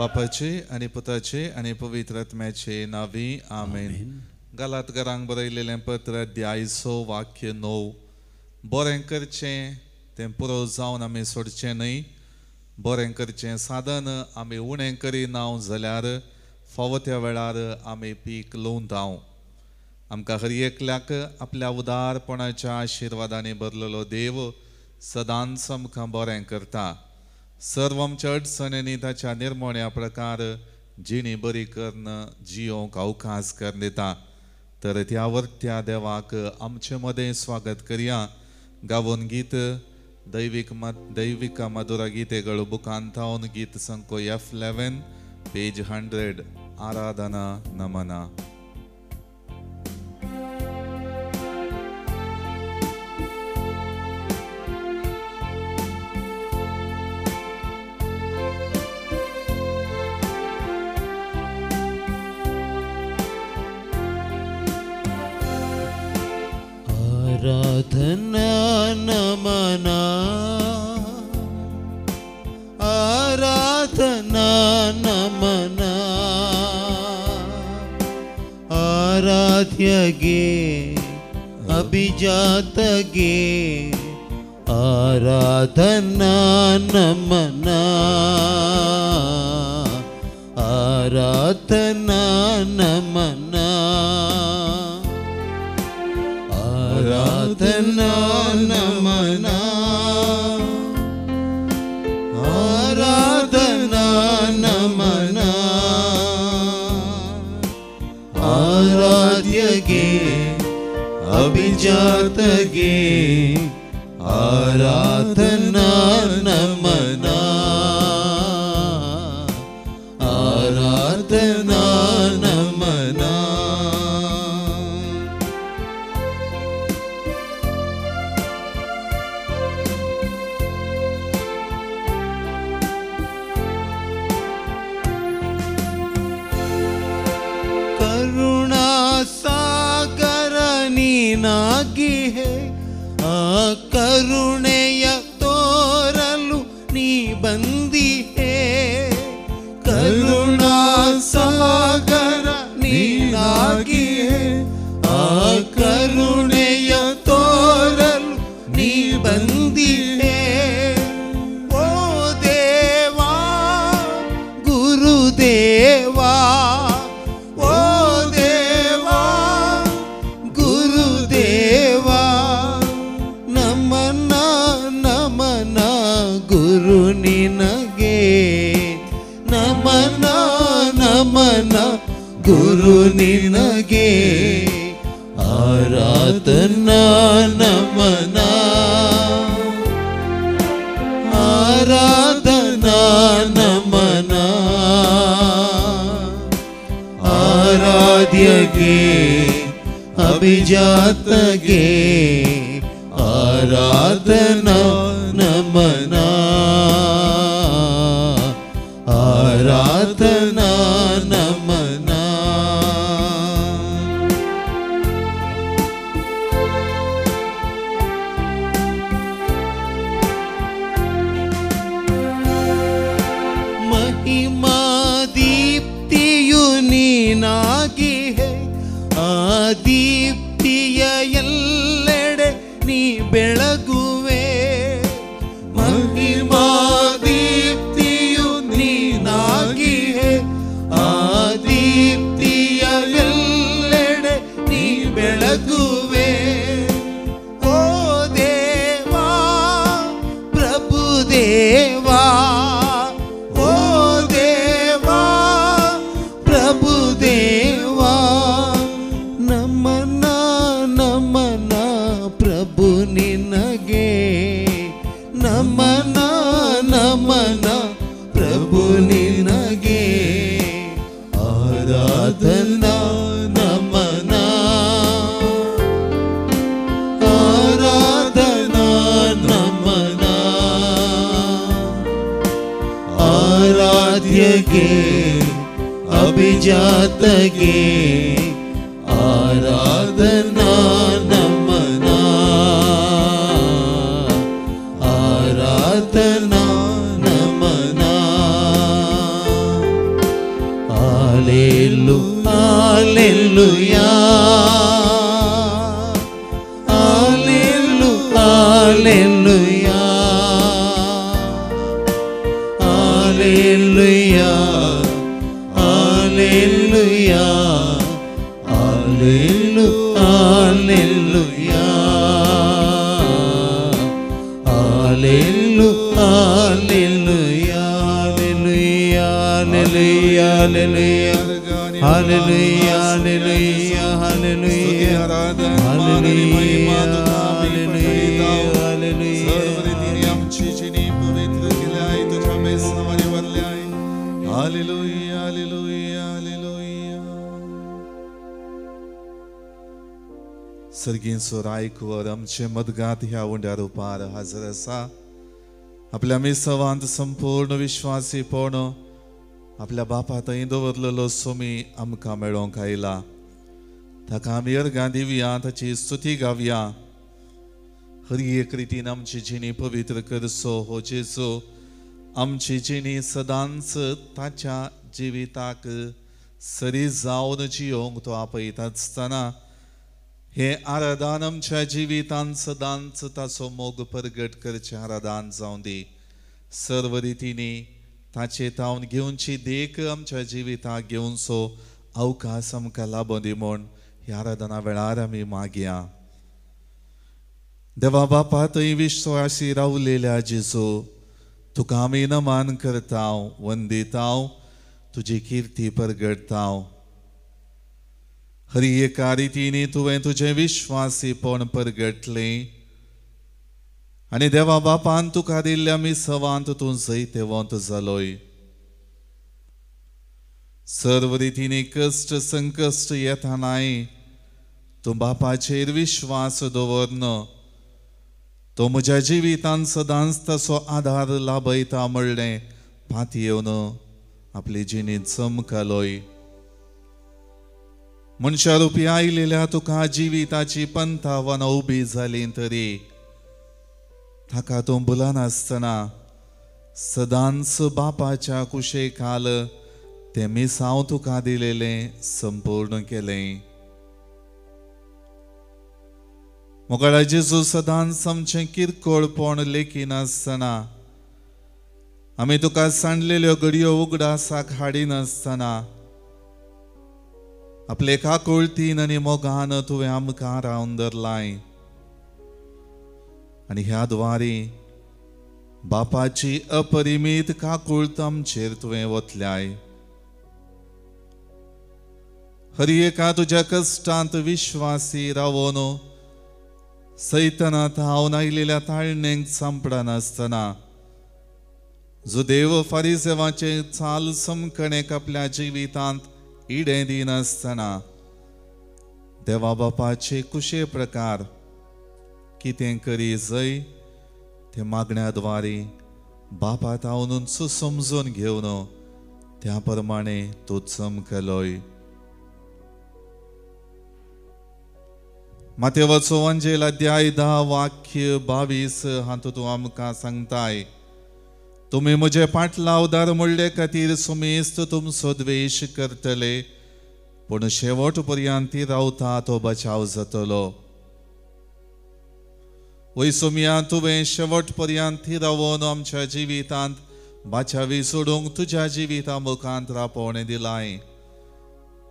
बापाचे आनी पुताचे आनी पवित्र आत्म्याचे नांवी आमेन. गालातकारांक बरयलेलें पत्र अध्याय 6 वाक्य 9. बरें करचें तें पुरो जावन आमी सोडचें न्हय. बरें करचें साधन आमी उणें करिना जाल्यार फावो त्या वेळार आमी पीक लुंवता. आमकां हर एकल्याक आपल्या उदारपणाच्या आशिर्वादांनी भरलेलो देव सदांच आमकां बरें करता. सर्व आमच्या अडचणींनी ताच्या निर्मण्या प्रकार जिणी बरी करून जियोंक अवकाश करून दिता. तर त्या वर्त्या देवाक आमचे मदें स्वागत करया. गावोन गीत दैविक मधुरा गीतेगळ बुकांतावन गीत संको F11 page 100 आराधना नमना. आराधना नमना, आराधना नमना, आराध्यगे अभिजातगे आराधना नमना, आराधना नमना, आराधना नमना, आराधना नमना, आराध्यगे अभिजातगे आराधना नमना, आराधना नमना. ನೀನಾಗಿಹೆ ಆ ಕರುಣೆಯ ತೋರಲು ನೀ ಬಂದಿಹೆ. ಕರುಣಾ ಸಾಗರ ನೀನಾಗಿಹೆ ಆ ಕರುಣೆಯ ತೋರಲು ನೀ ಬಂದಿಹೆ. ಓ ದೇವಾ ಗುರುದೇವಾ, ಗುರು ನಿನಗೆ ನಮನ ನಮನ, ಗುರು ನಿನಗೆ ಆರಾಧನಾ ನಮನ, ಆರಾಧನಾ ನಮನ, ಆರಾಧ್ಯಗೆ ಅಭಿಜಾತಗೆ ಆರಾಧನಾ ನಮನ, ಆರಾಧನಾ ನಮನ. ಮಹಿಮಾ ದೀಪ್ತಿಯು ನೀನಾಗಿಹೆ ಆ ದೀಪ್ತಿಯ ಎಲ್ಲೆಡೆ ನೀ ಬೆಳಗುವೆ. ಮಹಿಮಾ ದೀಪ್ತಿಯು ನೀನಾಗಿಹೆ ಆ ದೀಪ್ತಿಯ ಎಲ್ಲೆಡೆ ನೀ ಬೆಳಗುವೆ. ಓ ದೇವಾ ಪ್ರಭು ದೇವಾ, ಓ ದೇವಾ ಪ್ರಭು ದೇವಾ, ನಮನ ನಮನ ಪ್ರಭು ನಿನಗೆ ನಮನ ನಮನ ಪ್ರಭು ನಿನಗೆ ಆರಾಧನಾ ನಮನ, ಆರಾಧನಾ ನಮನ, ಆರಾಧ್ಯಗೆ ಅಭಿಜಾತಗೆ ಆರಾಧನಾ ನಮನ, ಆರಾಧನಾ ನಮನ. Hallelu, hallelujah. Hallelu, hallelujah. Hallelujah, hallelujah. Hallelu, hallelujah. Hallelu, hallelujah. Hallelujah, hallelujah, hallelujah, hallelujah, hallelujah, hallelujah, hallelujah. Hallelujah, hallelujah, hallelujah. सर्गींचो Raikwar आमचे मदगात ह्या उंड्या रुपार हजर आसा. आपल्या मिसवांत संपूर्ण विश्वासीपण आपल्या बापा थंय दवरलेलो सोमी आमकां मेळोवंक आयला. ताका आमी अर्गां दिवया, ताची स्तुती गावया. हर एक रितीन आमची जिणी पवित्र करचो हो जेजू आमची जिणी सदांच ताच्या जिविताक सरी जावन जियोंक तो आपयता आसतना हे आराधन आमच्या जिवितान सदांच ताचो मोग परगट करचें आराधन जावं दी. सर्व रितींनी ताचे तावन घेवची देख आमच्या जिविताक घेवचो अवकाश आमकां लाबों दी म्हूण ह्या आराधना वेळार आमी मागया. देवा बापा थंय विश्वासी रावलेल्या जेजू तुका आमी नमान करता, वंदिता, तुजी किर्ती परगडटा. हर एका रितींनी तुवें तुजें विश्वासीपण परगटलें आनी देवा बापान तुका दिल्ल्या मिसवांत तूं जैतेवंत जालोय. सर्व रितींनी कश्ट संकश्ट येतानाय तूं बापाचेर विश्वास दवरन तो म्हज्या जिवितान सदांच ताचो आदार लाभयता म्हणलें पातयेवन आपली जिणेंत चमकलोय. मनशा रुपी आयलेल्या तुका जिविताची पंथावनां उबी जाली तरी ताका तूं भुलनासतना सदांच बापाच्या कुशेखाल तें मिसांव तुका दिलेलें संपूर्ण केलें. मोगाळा जेजू सदांच आमचें किरकोळपण लेखिनासतना आमी तुका सांडलेल्यो घडयो उगडासाक हाडिनासतना आपले काकुळतीन आनी मोगान तुवें आमकां रावन धरलाय आनी ह्या द्वारी बापाची अपरिमीत काकुळत आमचेर तुवें वतल्याय. हर एका तुज्या कश्टांत विश्वासी रावोन सैतनात हांव आयलेल्या ताळणेक सांपडनासतना जो देव फारिसेवाचे चाल समकणेक आपल्या जिवितांत इडें दिनासतना देवा बापाचे कुशे प्रकार कितें करी जय ते मागण्या द्वारी बापा तावनून समजून घेवन त्या प्रमाणे तो चमकलोय. मातेवाचो वांजेल अध्याय 10 वाक्य 22 हातूंत तूं आमकां सांगताय, तुमी म्हजे पाटलावदार म्हणले खातीर सुमेस्त तुमचो द्वेश करतले, पूण शेवट पर्यंत रावता तो बचाव जातलो. वय सोमया तुवें शेवट पर्यंत रावन आमच्या जिवितांत बाचावी सोडूंक तुज्या जिविता मुखांत रापोवणें दिलाय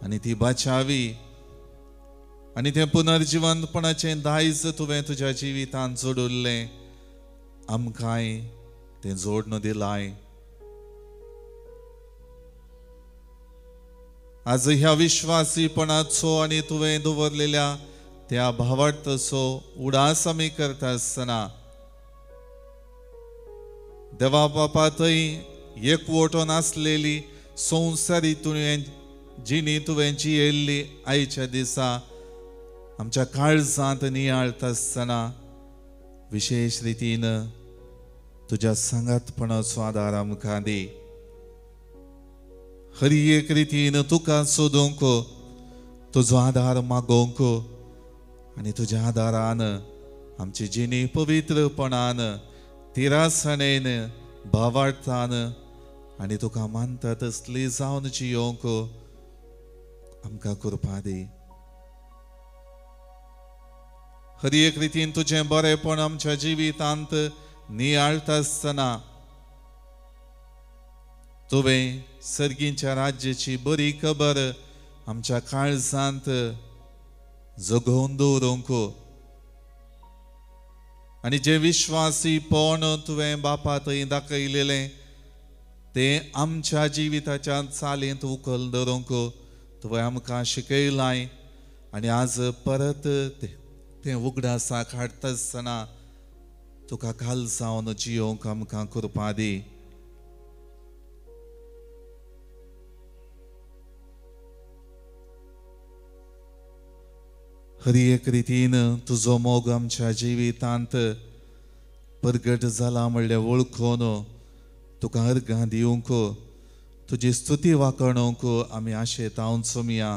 आनी ती बाचावी आनी तें पुनर्जिवंतपणाचें दायज तुवें तुज्या जिवितांत जोडुल्लें आमकांय तें जोडून दिलाय. आज ह्या विश्वासीपणाचो आनी तुवें दवरलेल्या त्या भावार्थाचो उडास आमी करता आसतना देवा बापा थंय एकवटून आसलेली संवसारी तुवें जिणी तुवें जियेल्ली आयच्या दिसा आमच्या काळजांत नियाळता आसतना विशेश रितीन तुज्या सांगातपणाचो आदार आमकां दी. हर एक रितीन तुका सोदूंक तुजो आदार मागोवंक आनी तुज्या आदारान आमची जिणी पवित्रपणान तिरासणेन भावार्थान आनी तुका मानता तसली जावन जियोवंक आमकां कृपा दी. हर एक रितीन तुजें बरेपण आमच्या जिवितांत नियाळटा आसतना तुवें सर्गीच्या राज्याची बरी खबर आमच्या काळजांत जगोवन दवरूंक आनी जें विश्वासीपण तुवें बापा थंय दाखयलेलें तें आमच्या जिविताच्या चालींत उखल दवरूंक तुवें आमकां शिकयलां आनी आज परत तें उगडासाक हाडटा आसतना तुका काल जावन जियोंक आमकां कृपा दी. हर एक रितीन तुजो मोग आमच्या जिवितांत परगट जाला म्हणल्यार वळखून तुका अर्गां दिवंक तुजी स्तुती वाखणूंक आमी आशेता सोमया.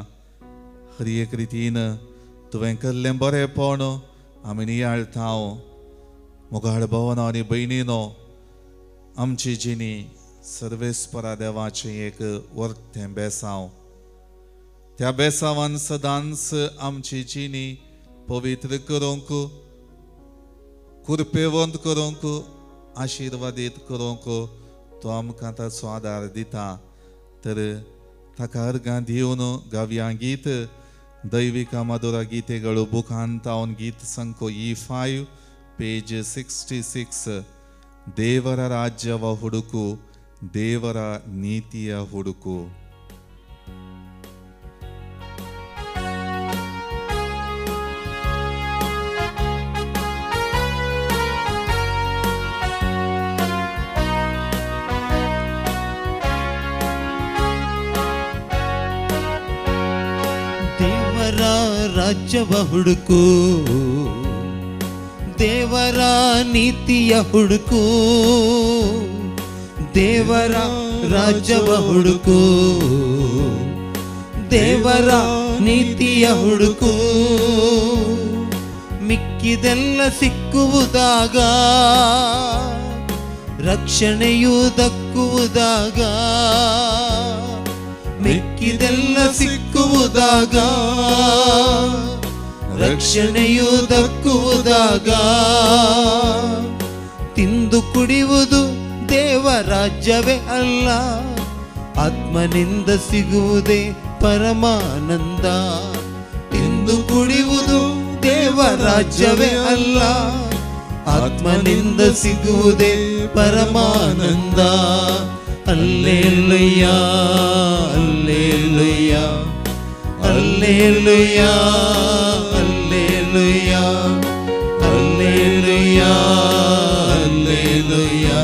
हर एक रितीन तुवें केल्लें बरेंपण आमी नियाळता. मोगाळ भवना आनी भयणीनो, आमची जिणी सर्वेस्परा देवाचें एक वर्तें बेसांव. त्या बेसांवान सदांच आमची जिणी पवित्र करूंक, कृपेवंत करूंक, आशिर्वादीत करूंक तो आमकां ताचो आदार दिता. तर ताका अर्गां दिवन गावया गीत दैविका मधुरा गीतेಗಳು बुकांत तावन गीत संको E5 page 66. ದೇವರ ರಾಜ್ಯವ ಹುಡುಕು, ದೇವರ ನೀತಿಯ ಹುಡುಕು. ದೇವರ ರಾಜ್ಯವ ಹುಡುಕು, ದೇವರ ನೀತಿಯ ಹುಡುಕು, ದೇವರ ರಾಜ್ಯವ ಹುಡುಕು, ದೇವರ ನೀತಿಯ ಹುಡುಕು. ಮಿಕ್ಕಿದೆಲ್ಲ ಸಿಕ್ಕುವುದಾಗ, ರಕ್ಷಣೆಯು ದಕ್ಕುವುದಾಗ, ಮಿಕ್ಕಿದೆಲ್ಲ ಸಿಕ್ಕುವುದಾಗ, ರಕ್ಷಣೆಯು ದಕ್ಕುವುದಾಗ. ತಿಂದು ಕುಡಿಯುವುದು ದೇವರಾಜ್ಯವೇ ಅಲ್ಲ, ಆತ್ಮನಿಂದ ಸಿಗುವುದೇ ಪರಮಾನಂದ. ತಿಂದು ಕುಡಿಯುವುದು ದೇವರಾಜ್ಯವೇ ಅಲ್ಲ, ಆತ್ಮನಿಂದ ಸಿಗುವುದೇ ಪರಮಾನಂದ. ಅಲ್ಲೇಲುಯ್ಯಾ, ಅಲ್ಲೇಲುಯ್ಯಾ, ಅಲ್ಲೇಲುಯ್ಯಾ, ಅಲ್ಲೇಲುಯ್ಯಾ, ಅಲ್ಲೇಲುಯ್ಯಾ, ಅಲ್ಲೇಲುಯ್ಯಾ,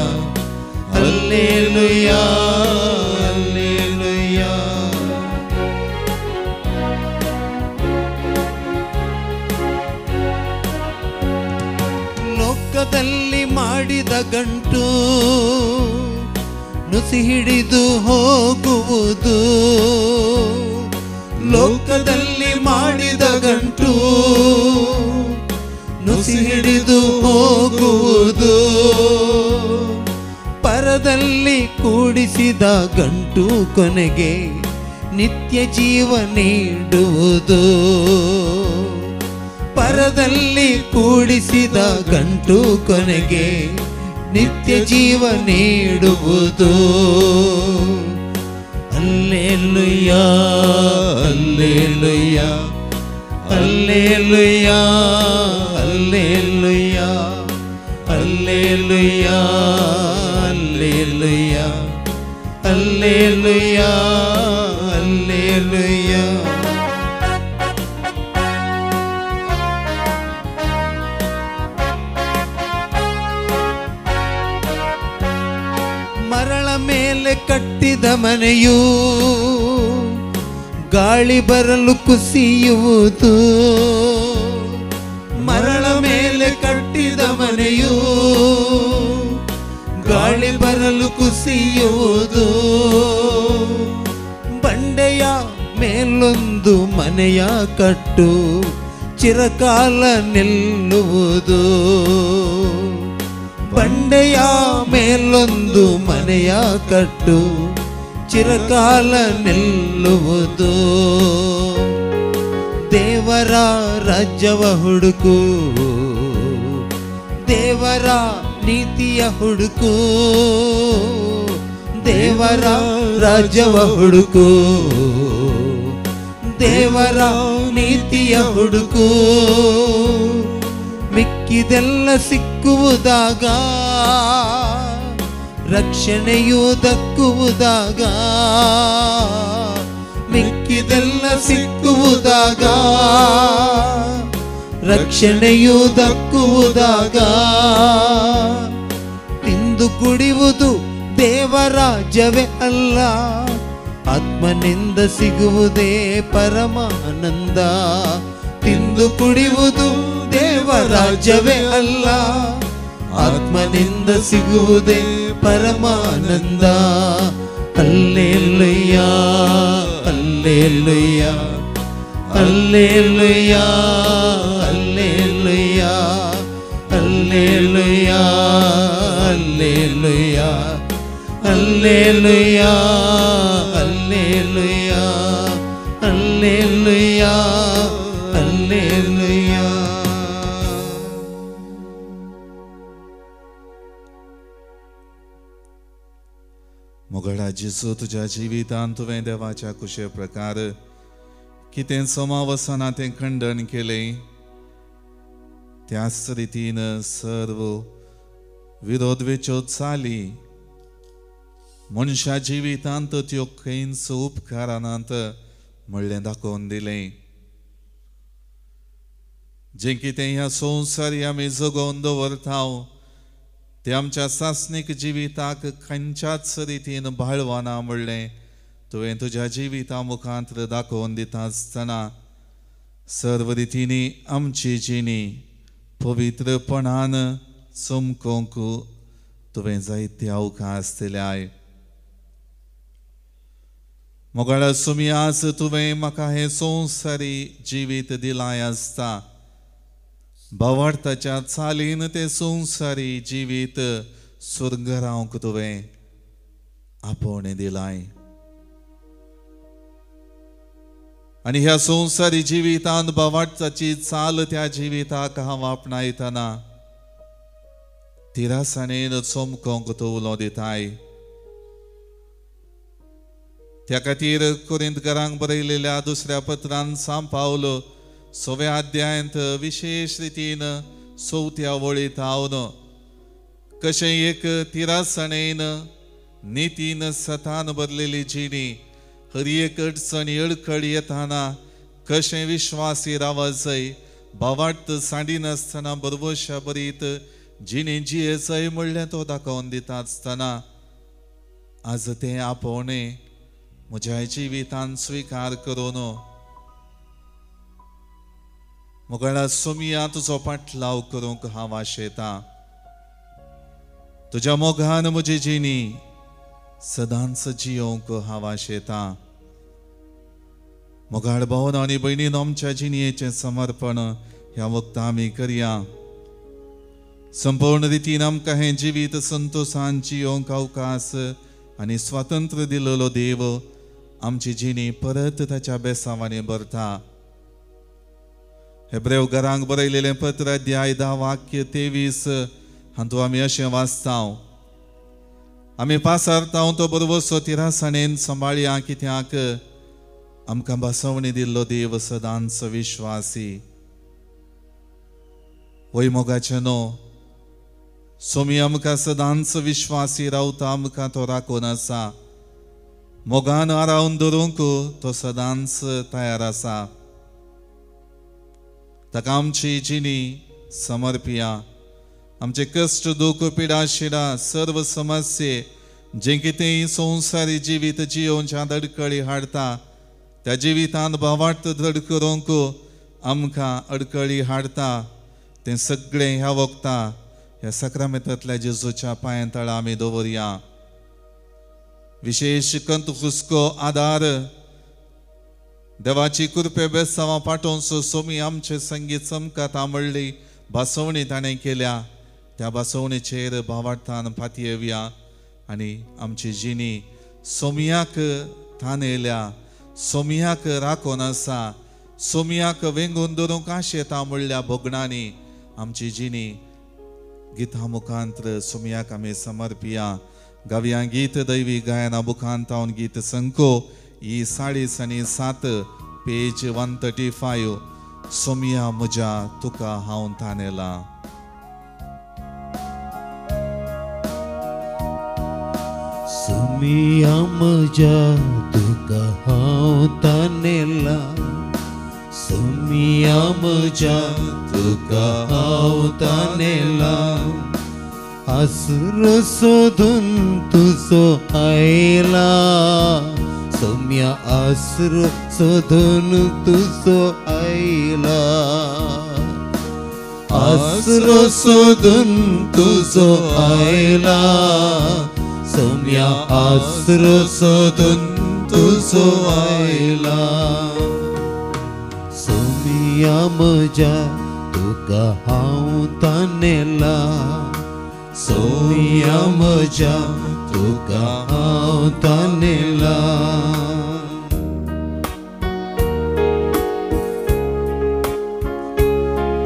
ಅಲ್ಲೇಲುಯ್ಯಾ, ಅಲ್ಲೇಲುಯ್ಯಾ. ಲೋಕದಲ್ಲಿ ಮಾಡಿದ ಗಂಟು ನುಸಿ ಹಿಡಿದು ಹೋಗುವುದು, ಲೋಕದಲ್ಲಿ ಮಾಡಿದ ಗಂಟು ನುಸಿ ಹಿಡಿದು ಹೋಗುವುದು. ಪರದಲ್ಲಿ ಕೂಡಿಸಿದ ಗಂಟು ಕೊನೆಗೆ ನಿತ್ಯ ಜೀವ ನೀಡುವುದು, ಪರದಲ್ಲಿ ಕೂಡಿಸಿದ ಗಂಟು ಕೊನೆಗೆ ನಿತ್ಯ ಜೀವ ನೀಡುವುದು. ಅಲ್ಲೇಲುಯ್ಯಾ, ಅಲ್ಲೇಲುಯ್ಯಾ, ಅಲ್ಲೇಲುಯ್ಯಾ, ಅಲ್ಲೇಲುಯ್ಯಾ, ಅಲ್ಲೇಲುಯ್ಯಾ, ಅಲ್ಲೇಲುಯ್ಯಾ, ಅಲ್ಲೇಲುಯ್ಯಾ, ಅಲ್ಲೇಲುಯ್ಯಾ. ಮರಳ ಮೇಲೆ ಕಟ್ಟಿದ ಮನೆಯು ಗಾಳಿ ಬರಲು ಕುಸಿಯುವುದು, ಮರಳ ಮೇಲೆ ಕಟ್ಟಿದ ಮನೆಯು ಗಾಳಿ ಬರಲು ಕುಸಿಯುವುದು. ಬಂಡೆಯ ಮೇಲೊಂದು ಮನೆಯ ಕಟ್ಟು ಚಿರಕಾಲ ನಿಲ್ಲುವುದು, ಬಂಡೆಯ ಮೇಲೊಂದು ಮನೆಯ ಕಟ್ಟು ಚಿರಕಾಲ ನಿಲ್ಲುವುದು. ರಾಜ್ಯವ ಹುಡುಕು, ದೇವರ ನೀತಿಯ ಹುಡುಕು, ದೇವರ ರಾಜ್ಯವ ಹುಡುಕು, ದೇವರ ನೀತಿಯ ಹುಡುಕು. ಮಿಕ್ಕಿದೆಲ್ಲ ಸಿಕ್ಕುವುದಾಗ, ರಕ್ಷಣೆಯು ದಕ್ಕುವುದಾಗ, ಮಿಕ್ಕಿದೆಲ್ಲ ಸಿಕ್ಕುವುದಾಗ, ರಕ್ಷಣೆಯು ದಕ್ಕುವುದಾಗ. ತಿಂದು ಕುಡಿಯುವುದು ದೇವರಾಜ್ಯವೇ ಅಲ್ಲ, ಆತ್ಮನಿಂದ ಸಿಗುವುದೇ ಪರಮಾನಂದ. ತಿಂದು ಕುಡಿಯುವುದು ದೇವರಾಜ್ಯವೇ ಅಲ್ಲ, ಆತ್ಮನಿಂದ ಸಿಗುವುದೇ ಪರಮಾನಂದ. Alleluia, alleluia, alleluia, alleluia, alleluia, alleluia, alleluia, alleluia, alleluia, alleluia. मोगळा जेजू, तुज्या जिवितान तुवें देवाच्या कुशे प्रकार कितें समा वसना तें खंडन केलें, त्याच रितीन सर्व विरोधवेच्यो चाली मनशा जिवितांत त्यो खंयच उपकारानात म्हणलें दाखोवन दिलें. जें कितें ह्या संवसारी आमी जगोवन दवरता ते आमच्या सासणीक जिविताक खंयच्याच रितीन बाळवाना म्हणलें तुवें तुज्या जिविता मुखांत दाखोवन दिता आसतना सर्व रितींनी आमची जिणी पवित्रपणान चमकोवंक तुवें जायते अवकाश दिल्याय. मोगाळा सुमी, आज तुवें म्हाका हें संवसारी जिवीत दिलाय आसता, भावार्थाच्या चालीन तें संवसारी जिवीत सुरगरावंक तुवें आपोवणें दिलाय. आनी ह्या संवसारी जिवितांत भावार्थाची चाल त्या जिविताक हांव आपणायतना तिरासाणेन चमकोवंक तूं उलो दिताय. त्या खातीर कोरिंतकारांक बरयलेल्या दुसऱ्या पत्रान सांत पावल 6व्या अध्यायांत विशेश रितीन 4थ्या वळींत हावन कशें एक तिरासणेन नितीन सतान भरलेली जिणी हर एक अडचणी अडखळ येताना कशें विश्वासी रावजय, भावार्थ सांडिनासतना बरवशा बरीत जिणी जियेजय म्हणलें तो दाखोवन दिता आसतना आज तें आपोवणें म्हज्या जिवितान स्विकार करून मोगळा सोमिया तुजो पाटलाव करूंक हांव आशेतां. तुज्या मोगान म्हजी जिणी सदांच जियोवंक हांव आशेतां. मोगाळ भावन आनी भयणीन, आमच्या जिणयेचें समर्पण ह्या वखदां आमी करया. संपूर्ण रितीन आमकां हें जिवीत संतोशान जियोवंक अवकाश आनी स्वातंत्र्य दिलेलो देव आमची जिणी परत ताच्या बेसांवांनी भरता. हेब्रेव घरांक बरयलेलें पत्र अध्याय 10 वाक्य 23 हातूंत आमी अशें वाचता, आमी पासारता तो बरवसो तिरासाणेन सांबाळया, कित्याक आमकां बसवणी दिल्लो देव सदांच विश्वासी. वय मोगाचें न्हू सोमी आमकां सदांच विश्वासी रावता, आमकां तो राखून आसा, मोगान आरावन धरूंक तो सदांच तयार आसा. ताका आमची जिणी समर्पिया, आमचे कश्ट दुख पिडा शिडा सर्व समस्ये जें कितेंय संवसारी जिवीत जियोवच्या अडकळी हाडटा त्या जिवितांत भावार्थ दृढ करूंक आमकां अडकळी हाडटा तें सगळें ह्या वखदा ह्या साक्रामेंतांतल्या जेजूच्या पांयां तळा आमी दवरया. विशेश कंत हुस्को आदार देवाची कृपे बेसांवां पाठोवन सोमी आमचे संगीत चमकाता म्हणली भासवणी ताणें केल्या त्या भासवणीचेर भावार्थान फातयेवया आनी आमची जिणी सोमयाक थानयल्या, सोमयाक राखून आसा, सोमयाक वेंगून धरूंक आशेता म्हणल्या भोगणांनी आमची जिणी गिता मुखांत्र सोमयाक आमी समर्पिया. गावया गीत दैवी गायना बुखांत तावन गीत संको ही 7.5 पेज 135. सोमया म्हज्या तुका हांव तानेला. सोमया म्हज्या तुका हांव तानेला, सोमया म्हज्या तुका हांव तानेला, आसरो सोदून तुजो आयला, सोमया आसरो सोदून तुजो आयला, आसरो सोदून तुजो आयला, सोमया आसरो सोदून तुजो आयला. सोमया म्हज्या तुका हांव तानेला, सोमया म्हज्या तुका हांव तानेला.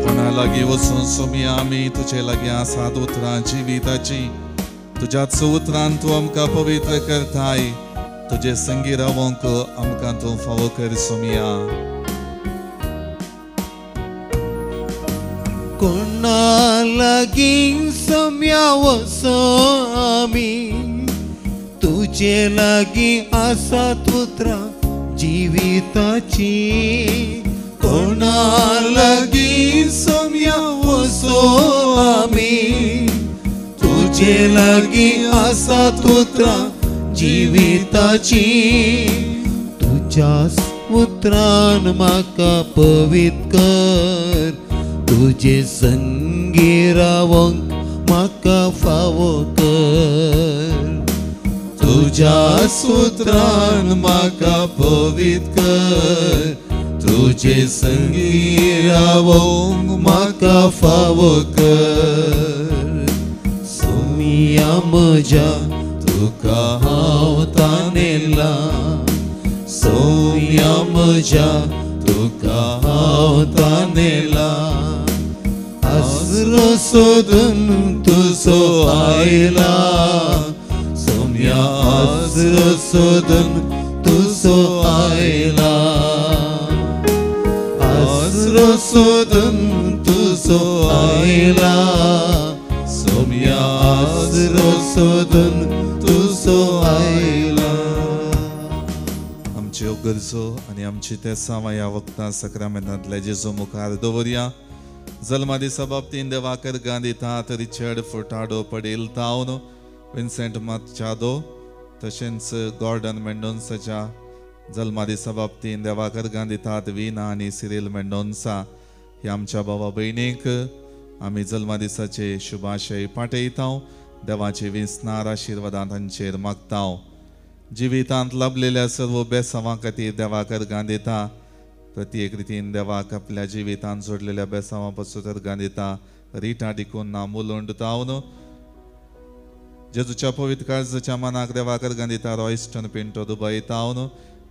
कोणा लागीं वचून सोमया आमी तुजे लागीं आसात उतरां जिविताची, तुज्याच उतरान तूं आमकां पवित्र करताय, तुजे संगी रावंक आमकां तूं फावो कर सोमया. कोणा लागीं सोमया वचो आमी, तुजे लागीं आसात उतरां जिविताची, कोणा लागीं सोमया वचो आमी, तुजे लागीं आसात उतरां जिविताची, तुज्याच उतरान म्हाका पवित्र कर, तुजे संगी रावंक म्हाका फावो कर, तुज्या उतरान म्हाका पवित्र कर, तुजे संगी रावंक म्हाका फावो कर. सोमया म्हज्या तुका हांव तानेला, सोमया म्हज्या तुका हांव तानेला, आसरो सोदून तुजो आयला, सोमया आसरो सोदून तुजो आयला, आसरो सोदून तुजो आयला, सोमया आसरो सोदून तुजो आयला. आमच्यो गरजो आनी आमची तेसांवां ह्या वखदां सक्रामेंतांतल्या जेजू मुखार दवरया. जल्मा दिसा बाबतीन देवाकर गांधी तात रिचर्ड फुटाडो पडेल तावन विन्सेंट माचादो तशेंच गॉर्डन मेंडोन्साच्या जल्मा दिसा बाबतीन देवाकर गांधी तात विना आनी सिरील मेंडोन्सा ह्या आमच्या भावा भयणीक आमी जल्मा दिसाचे शुभाशय पाठयता. देवाचे विस्नार आशिर्वादां तांचेर मागता. जिवितांत लाभलेल्या सर्व बेसांवां खातीर देवाकर गांधी ता प्रत्येक रितीन देवाक आपल्या जिवितांत जोडलेल्या बेसांवां पासून अर्गां दिता. रिटा डिकून ना मुलुंड तावन जेजूच्या पवित्र काळजाच्या मनाक देवाक अर्गां दिता. रॉयस्टन पिंटो दुबय तावन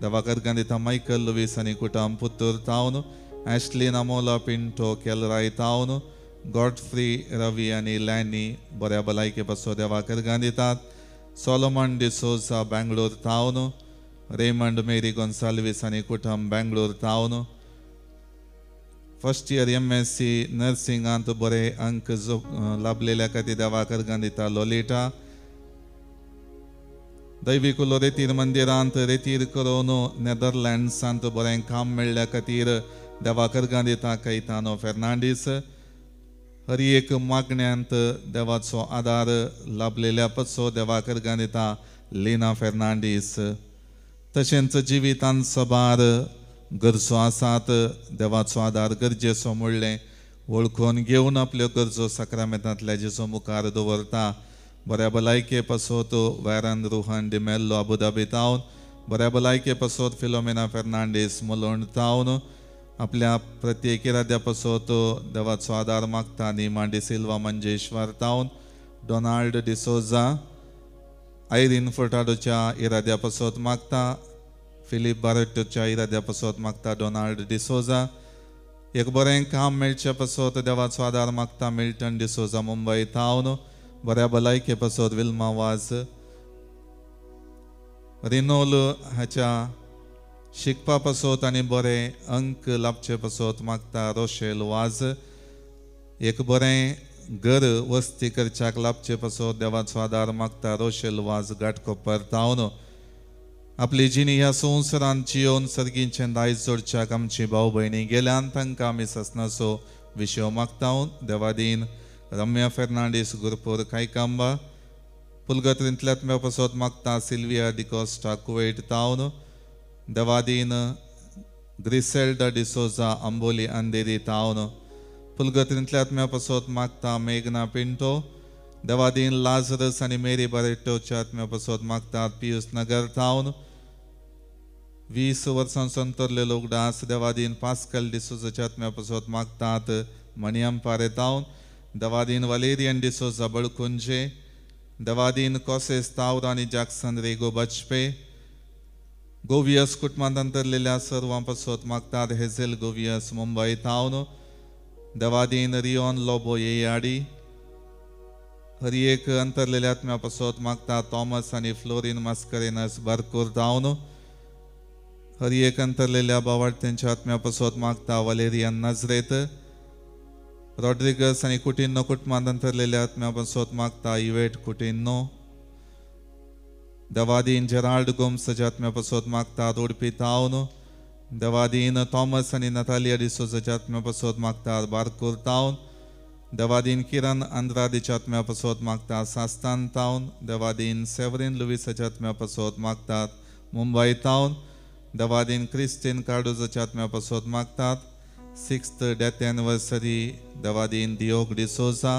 देवाक अर्गां दिता. मायकल लुवीस आनी कुटाम पुत्तूर तावन ॲशली नामोला पिंटो केलराय तावन गॉडफ्री रवी आनी लॅनी बऱ्या भलायके पासून देवाक अर्गां दितात. सोलोमन डिसोजा बेंगलोर तावन रेमंड मेरी गोन्साल्वीस आनी कुटुंब बेंगलोर तावन फर्स्ट इयर MSc नर्सिंगांत बरे अंक लाभलेल्या खातीर देवाक अर्गां दिता. लोलिटा दैविकुलो रेतीर मंदिरांत रेतीर करून नेदरलँड्सांत बरें काम मेळ्ळ्या खातीर देवाक अर्गां दिता. कैतानो फेर्नांडीस हर एक मागण्यांत देवाचो आदार लाभलेल्या पासून देवाक अर्गां दिता. लिना फेर्नांडीस तशेंच जिवितांत सबार गरजो आसात, देवाचो आदार गरजेचो म्हणलें वळखून घेवन आपल्यो गरजो साक्रामेंतांतल्या जेजू मुखार दवरता. बऱ्या भलायके पासत वॅरन रोहन डिमेल्लो अबुधाबी तावन बऱ्या भलायके पासत फिलोमेना फेर्नांडीस मुलोंड तावन आपल्या प्रत्येक इराद्या पासत देवाचो आदार मागता. निमा डिसिल्वा मंजेश्वर तावन डोनाल्ड डिसोजा आयरीन फर्टाडोच्या इराद्या पासत मागता. फिलीप बारट्टोच्या इराद्या पासत मागता डोनाल्ड डिसोजा. एक बरें काम मेळचे पासत देवाचो आदार मागता मिल्टन डिसोजा मुंबय थावन. बऱ्या भलायके पासत विल्मा वाज. रिनोल हाच्या शिकपा पासत आनी बरे अंक लाभचे पासत मागता रोशेल वाज. एक बरें घर वस्ती करच्याक लाभचे पासत देवाचो आदार मागता रोशेल वाज घाटकोपर थावन. आपली जिणी ह्या संवसारांत जियोवन सर्गींचें दायज जोडच्याक आमची भाव भयणी गेल्यान तांकां आमी ससनाचो विशय मागता. देवादीन रम्या फेर्नांडीस गुरपूर कायकांबा. पुलगत्रींतल्या आत्म्या पासत मागता सिल्विया डिकोस्टा कुवेट थावन. देवादीन ग्रिसेल्डा डिसोजा आंबोली अंधेरी थावन. पुलगत्रींतल्या आत्म्या पासत मागता मेघना पिंटो. देवादीन लाजरस आनी मेरी बारेटोच्या आत्म्या पासत मागतात पियूस नगर थावन. 20 वर्सां संतरले लोक डास देवादीन पास्कल डिसोजाच्या आत्म्या पासत मागतात मणियमपारे थावन. Devadin Valerian D'Souza बळकुंजे. Devadin causes tower आनी जॅक्सन रेगो बचपे. गोवियस कुटुंबांत अंतरलेल्या सर्वां पासत मागतात हेझेल गोवियस मुंबय थावन. देवादीन रियोन लोबो येयाडी. हर एक अंतरलेल्या आत्म्या पासत मागता थॉमस आनी फ्लोरीन मास्करेनस बारकूर थावन. हर एक अंतरलेल्या बावाडत्यांच्या आत्म्या पासत मागता वलेरियन नजरेत. रॉड्रिगस आनी कुटिन्नो कुटुंबांत अंतरलेल्या आत्म्या पासत मागता इवेट कुटिन्नो. देवादीन जेराल्ड गोम्साच्या आत्म्या पासत मागता उडपी थावन. देवादीन थॉमस आनी नतालिया डिसोजाच्या आत्म्या पासत मागतात बारकूर थावन. देवादीन किरण आंद्रादीच्या आत्म्या पासत मागता सास्तान थावन. देवादीन सेवरीन लुवीसाच्या आत्म्या पासत मागतात मुंबय थावन. देवादीन क्रिस्टीन कार्डोजाच्या आत्म्या पासत मागतात 6th death anniversary देवादीन Diogo D'Souza.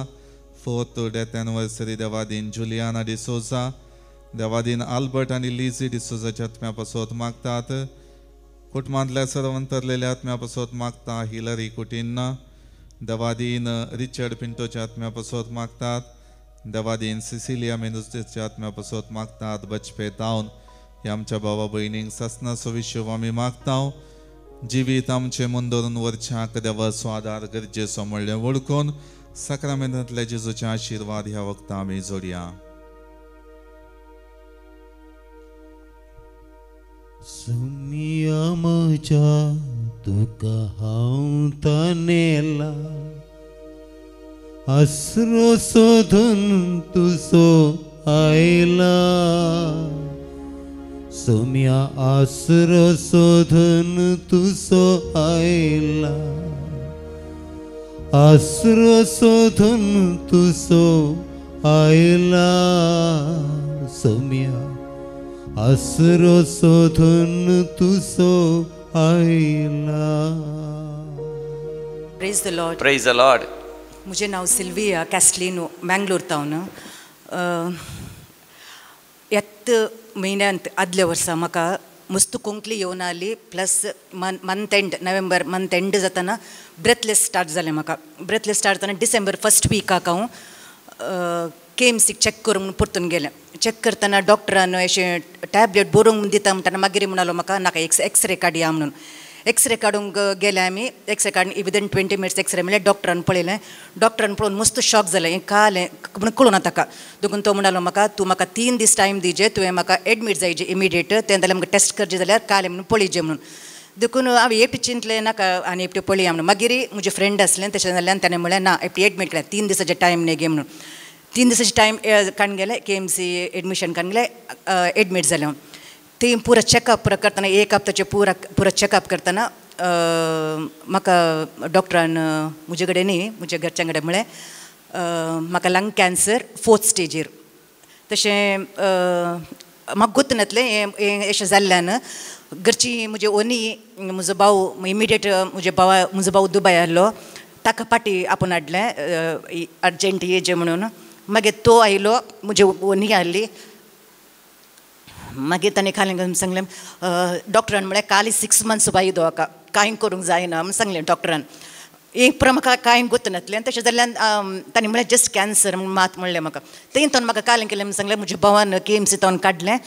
4th death anniversary देवादीन जुलियाना डिसोजा. देवादीन आल्बर्ट आनी लिझी डिसोजाच्या आत्म्या पासत मागतात. कुटुंबांतल्या सर्व अंतरलेल्या आत्म्या पासत मागता हिलरी कुटिन्ना. देवादीन रिचर्ड पिंटोच्या आत्म्या पासत मागतात. देवादीन सिसिलिया मेनुच्या आत्म्या पासत मागतात बचपे थावन. ह्या आमच्या भावा भयणींक ससनाचो विशय आमी मागता. जिवीत आमचें मुंदरून वरच्याक देवाचो आदार गरजेचो म्हणलें वळखून साक्रामेंतांतल्या जेजूचे आशिर्वाद ह्या वखता आमी जोडया. सुमिया म्हज्या तुका हांव तानेला आसरो सोदून तुजो आयला. सोम्या आसरो सोदून तुजो आयला आसरो सोदून तुजो आयला. सोम्या आसरो सोदून तुजो आयला. Praise the Lord. Praise the Lord. मुझे नाव सिल्विया कॅस्टलिनो मँगलोर तावन. येत म्हयन्यांत आदल्या वर्सा म्हाका मस्त कोंकली येवन आली. Plus month end November month end जातना ब्रेथलेस स्टार्ट जालें म्हाका. ब्रेथलेस स्टार्ट जातना डिसेंबर फर्स्ट विकाक हांव के एम सीक चॅक करूंक परतून गेलें. चॅक करतना डॉक्टरान अशें टॅबलेट बरोवंक दिता म्हणटना मागीर म्हणालो म्हाका नाका एक्सरे काडया म्हणून. एक्सरे काडूंक गेले आमी. एक्सरे काडून विदीन 20 मिनट्स एक्सरे म्हणल्यार डॉक्टरान पळयलें. डॉक्टरान पळोवन मस्त शॉक जालें. हें कालें म्हणून कळूना ताका. देखून तो म्हणालो म्हाका तूं म्हाका 3 दीस टायम दिजे, तुवें म्हाका एडमीट जायजे इमिडिएट, तें जाल्यार म्हाका टेस्ट करचे जाल्यार कालें म्हणून पळयजे म्हणून. देखून हांवें एकटें चिंतलें नाका आनी एकटें पळया म्हणून. मागीर म्हजें फ्रेंड आसलें तशें जाल्यार ताणें म्हणलें ना एकटें एडमीट केलें 3 दिसाचें टायम न्ही गे म्हणून. 3 दिसाचें टायम काडून गेलें के एम सी एडमिशन काडून गेलें एडमीट जालें हांव. ती पुरा चॅकअप पुरा करतना एक हप्त्याचें पुरा पुरा चॅकअप करतना म्हाका डॉक्टरान म्हजे कडेन न्ही म्हज्या घरच्यां कडेन म्हळें म्हाका लंग कॅन्सर 4th स्टेजीर. तशें म्हाका गोत्त नातलें हें अशें जाल्ल्यान घरची म्हजी ओनी म्हजो भाव इमिडिएट म्हजे भावा म्हजो भाव दुबाय आहलो ताका पाटी आपोवन हाडलें अर्जंट येजे म्हणून. मागीर तो आयलो म्हजी ओनी आहली. मागीर ताणें खालें सांगलें डॉक्टरान म्हळें काली 6 मंथ्स बाई दो कांय करूंक जायना म्हूण सांगलें डॉक्टरान. एक पुरो म्हाका कांय गोत्त नातलें. तशें जाल्यान ताणें म्हळें जस्ट कॅन्सर म्हूण मात म्हणलें म्हाका. तें तो म्हाका कालें केलें म्हूण सांगलें म्हज्या भावान के एम सी तावन काडलें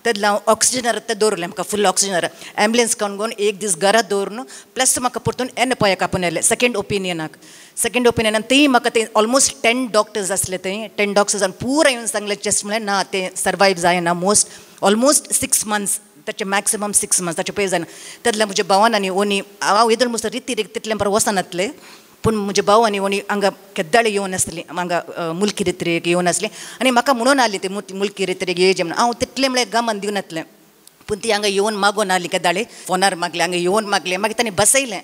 तेदला हांव ऑक्सिजनार ते दवरलें म्हाका फुल ऑक्सिजनार ॲम्बुलन्स काडून एक दीस घरा दवरून प्लस म्हाका परतून एन पॉयाक आपोवन येयलें सेकेंड ओपिनियनाक. सेकेंड ओपिनियनान थंय म्हाका ते ऑलमोस्ट 10 डॉक्टर्स आसले थंय 10 डॉक्टर्सान पुरा येवन सांगलें चेस्ट म्हणल्यार ना तें सर्वायव जायना मोस्ट ऑलमोस्ट 6 मंथ्स ताचे मॅक्सिमम 6 मंथ्स ताचे पयस जायना. तेदल्या म्हज्या भावान आनी ओनी हांव येदोळ मुसो रिती तितलें बरें वचनातलें पूण म्हजे भाव आनी ओनी हांगा केद्दाळे येवन आसली हांगा मुल्की रित्रेक येवन आसली आनी म्हाका म्हणून आसली ती मुल्की रित्रेक येवचें म्हणून हांव तितलें म्हळ्यार गमन दिवनातलें पूण ती हांगा येवन मागून आसली केदाळे फोनार मागलें हांगा येवन मागलें मागीर तांणी बसयलें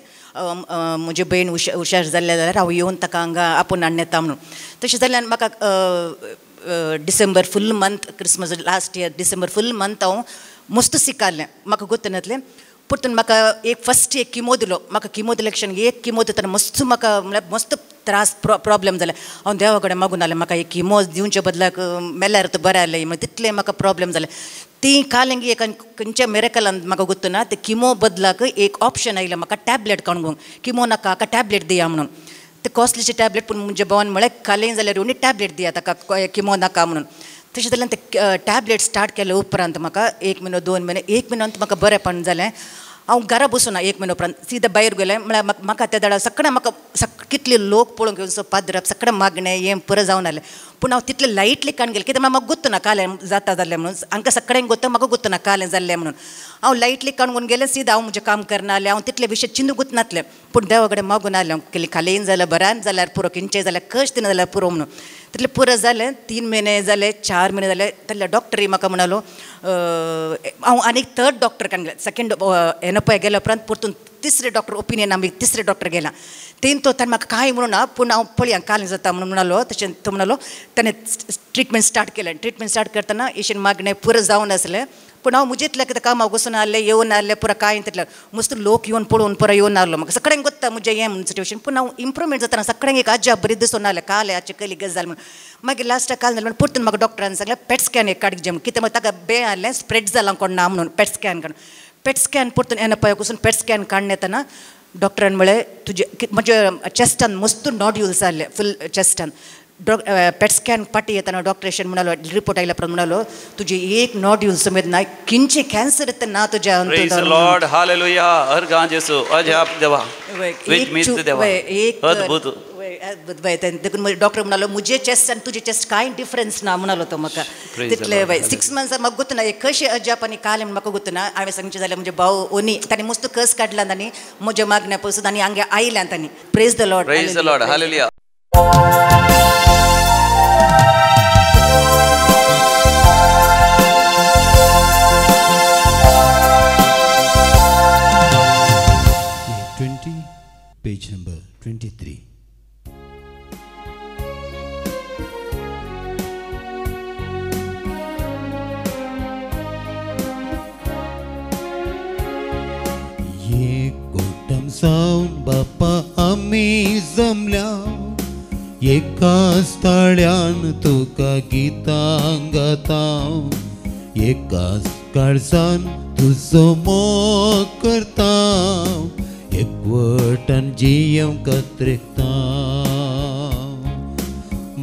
म्हजी भयण हुशार जाल्लें जाल्यार हांव येवन ताका हांगा आपोवन हाडून येता म्हणून. तशें जाल्यार म्हाका December full month Christmas last year December full month हांव मस्त सीक आहलें म्हाका गोत्त नातलें. परतून म्हाका एक फस्ट एक किमो दिलो म्हाका किमो दिलें एक किमो दितना मस्त म्हाका म्हळ्यार मस्त त्रास प्रॉब्लम जालें. हांव देवा कडेन मागून आसलें म्हाका एक किमो दिवचे बदलाक मेल्यार तर बरें आसलें म्हळ्यार तितलें म्हाका प्रॉब्लम जालें. ती कालेंगी एक खंयच्या मिरेकलान म्हाका गोत्त ना ते किमो बदलाक एक ऑप्शन आयलें म्हाका टॅबलेट काडून किमो नाका हाका टॅबलेट दिया म्हणून. ते कॉस्टलीचे टॅबलेट पूण म्हज्या भावान म्हळें कालें जाल्यार उणी टॅबलेट दिया ताका किमो नाका म्हणून. तशें जाल्यार ते टॅबलेट स्टार्ट केले उपरांत म्हाका 1 म्हयनो 2 म्हयने 1 म्हयन्यांत म्हाका बरेंपण जालें. हांव घरा बसूना 1 म्हयनो उपरांत सिदा भायर गेलें म्हळ्यार म्हाका त्या दाडा सगळें म्हाका कितले लोक पळोवंक येवन पाद्रप सगळें मागणें हें पुरो जावन आसलें पूण हांव तितलें लायटली काडून गेलें कित्याक म्हाका गोत्त ना कालें जाता जाल्लें म्हणून हांकां सगळ्यांक गोत्त म्हाका गोत्त ना कालें जाल्लें म्हणून. हांव लायटली काडून गेलें सिदा हांव म्हजें काम करना आसलें हांव तितले विशय चिंतूंकूच नासलें पूण देवा कडेन मागून आसलें हांव केली खालें जाल्यार बऱ्यान जाल्यार पुरो किंचें जाल्यार कश्ट दिना जाल्यार पुरो म्हणून. तितलें पुरो जालें 3 म्हयने जाले 4 म्हयने जाले तेन्ना डॉक्टरूय म्हाका म्हणालो हांव आनीक थर्ड डॉक्टर काडून गेलें सेकेंड एनपॉय गेल्या उपरांत परतून तिसरे डॉक्टर ओपिनियन आमी तिसरे डॉक्टर गेला तेन तो ताणें म्हाका कांय म्हणून ना पूण हांव पळया कालें जाता म्हणून म्हणालो. तशें तो म्हणालो ताणें ट्रिटमेंट स्टार्ट केलें. ट्रिटमेंट स्टार्ट करतना एशेन मागणें पुरो जावन आसलें पूण हांव म्हजेंतलें कितें कामाक वचून आहलें येवन आहलें पुरो कांय तितलें मस्त लोक येवन पळोवन पुरो येवन आहलो म्हाका सगळ्यांक गोत्ता म्हजें हें म्हणून सिट्युएशन पूण हांव इम्प्रुवमेंट जातना सगळ्यांक एक अजाप बरी दिसून आहलें काल हाचे कयली गजाल म्हणून. मागीर लास्टाक काल जालें म्हणून परतून म्हाका डॉक्टरान सांगलें पेट स्कॅन एक काडूंक जाय म्हणून कितें म्हाका ताका बें आहलें स्प्रेड जालां कोण ना म्हणून पेट स्कॅन काडून पेट स्कॅन परतून एनपॉयाक वचून पेट स्कॅन काडून येतना डॉक्टरान म्हळें तुजे म्हज्या चेस्टान मस्त नॉड्युल्स आहले फूल चेस्टान. पेट स्कॅन पाटी येतना डॉक्टर अशें म्हणालो रिपोर्ट आयल्या उपरांत म्हणालो तुजे एक नॉड्यूल समेत ना किंचे कॅन्सर तर ना तुज्या. प्रेज the Lord, hallelujah. हर गां जेसू अजाप देवा एक अद्भुत देखून डॉक्टर म्हणालो म्हजे चेस्ट आनी तुजे चेस्ट कांय डिफरन्स ना म्हणालो तो म्हाका. तितले 6 मंथ्स म्हाका गोत्त ना एक कशें अजाप आनी कालें म्हाका गोत्त ना. हांवें सांगचें जाल्यार म्हजे भाव ओनी ताणें मस्त कस काडला तांणी म्हज्या मागण्या पसून आनी हांगा आयल्या तांणी. Praise the Lord, praise the Lord, hallelujah. 20, page number 23. ये सावन बापा आमी जमल्या एकाच ताळ्यान तुका गितां गाता एकाच काळजान तुजो मोग करता एकवटान जियेवंक कत्रेकता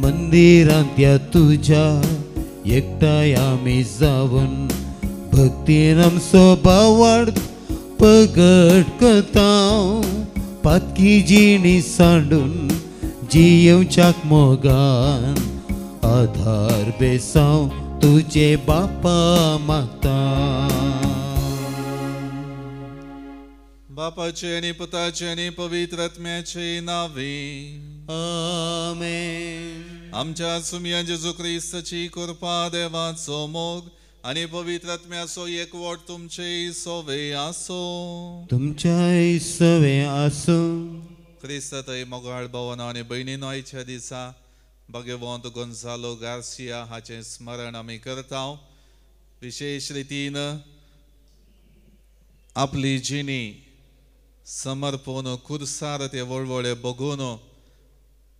मंदिरांत या तुज्या एकठांय आमी जावन भक्तीन आमचो भावार्थ पगट करता पातकी जिणी सांडून जियेवच्याक मोगान आधार बेसांव तुजे बापा मागता. बापाचे आनी पुताचे आनी पवित्र आत्म्याचे नावे आमेन. आमच्या सुमया जेजू क्रिस्ताची कृपा देवाचो मोग आनी पवित्र आत्म्याचो एकवट तुमचे सोवे आसो. तुमच्याय सवे आसूं. क्रिस्तातय मोगाळ भवन आनी भयणीनो आयच्या दिसा भगवंत गोन्सालो गार्सिया हाचें स्मरण आमी करता. विशेश रितीन आपली जिणी समर्पण खुर्सार ते वळवळे बघून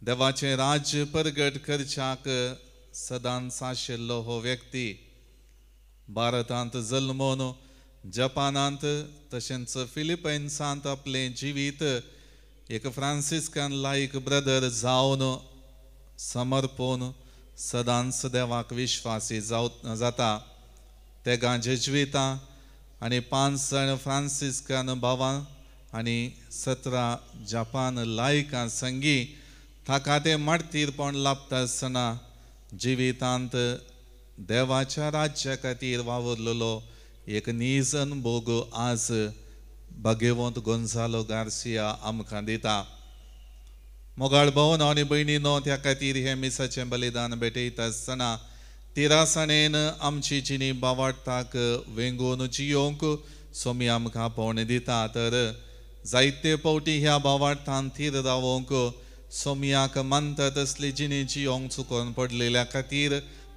देवाचें राज्य परगट करच्याक सदांच आशिल्लो हो व्यक्ती भारतांत जल्मोन जपानांत तशेंच फिलिपायन्सांत आपलें जिवीत एक फ्रांसिस्कन लायक ब्रदर जावन समर्पण सदांच देवाक विश्वासी जाता. तेगां जेज्वितां आनी 5 जाण फ्रांसिस्कान भावां आनी 17 जापान लायकां संगी ताका तें मार्तीरपण लाभता आसतना जिवितांत देवाच्या राज्या खातीर वावुरलेलो एक नीज अनुभोग आज भाग्यवंत गोंजालो गार्सिया आमकां दिता. मोगाळ भोवन आनी भयणीनो, त्या खातीर हें मिसाचें बलिदान भेटयता आसतना तिरासणेन आमची जिणी बावाडटाक वेंगोवन जियोंक सोमी आमकां पावणे दिता. तर जायते फावटी ह्या बावाडटान थीर रावोंक सोमयाक मानता तसली जिणी जियोंक चुकोन पडलेल्या खातीर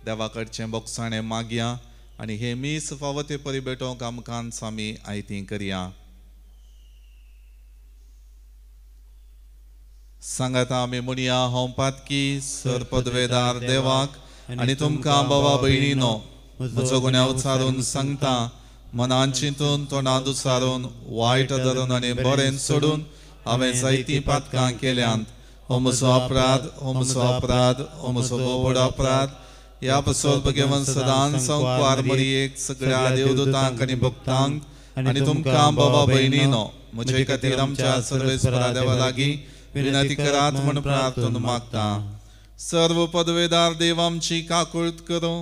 देवा कडचें बोगसाणें मागया आनी हे मीस फावो ते परी भेटोवंक आमकां आमी आयती करया. सांगाता आमी म्हणया, हांव पातकी सर पदवेदार देवाक आनी तुमकां बाबा भयणीनो म्हजो गुन्यांव उचारून सांगता, मनान चिंतून तोंडांत उचारून वायट धरून आनी बरें सोडून हांवें जायतीं पातकां केल्यांत. हो म्हजो अपराध, हो म्हजो अपराध, हो म्हजो व्हड अपराध. ह्या पसोत भगवंत सदांच संवसार मरियेक सगळ्या देवदूतांक आनी भक्तांक आनी तुमकां बाबा भयणीनो म्हजे खातीर आमच्या सर्वेस्परा देवा लागीं विनंती करात म्हूण प्रार्थना मागता. सर्व पदवेदार देव आमची काकूळत करूं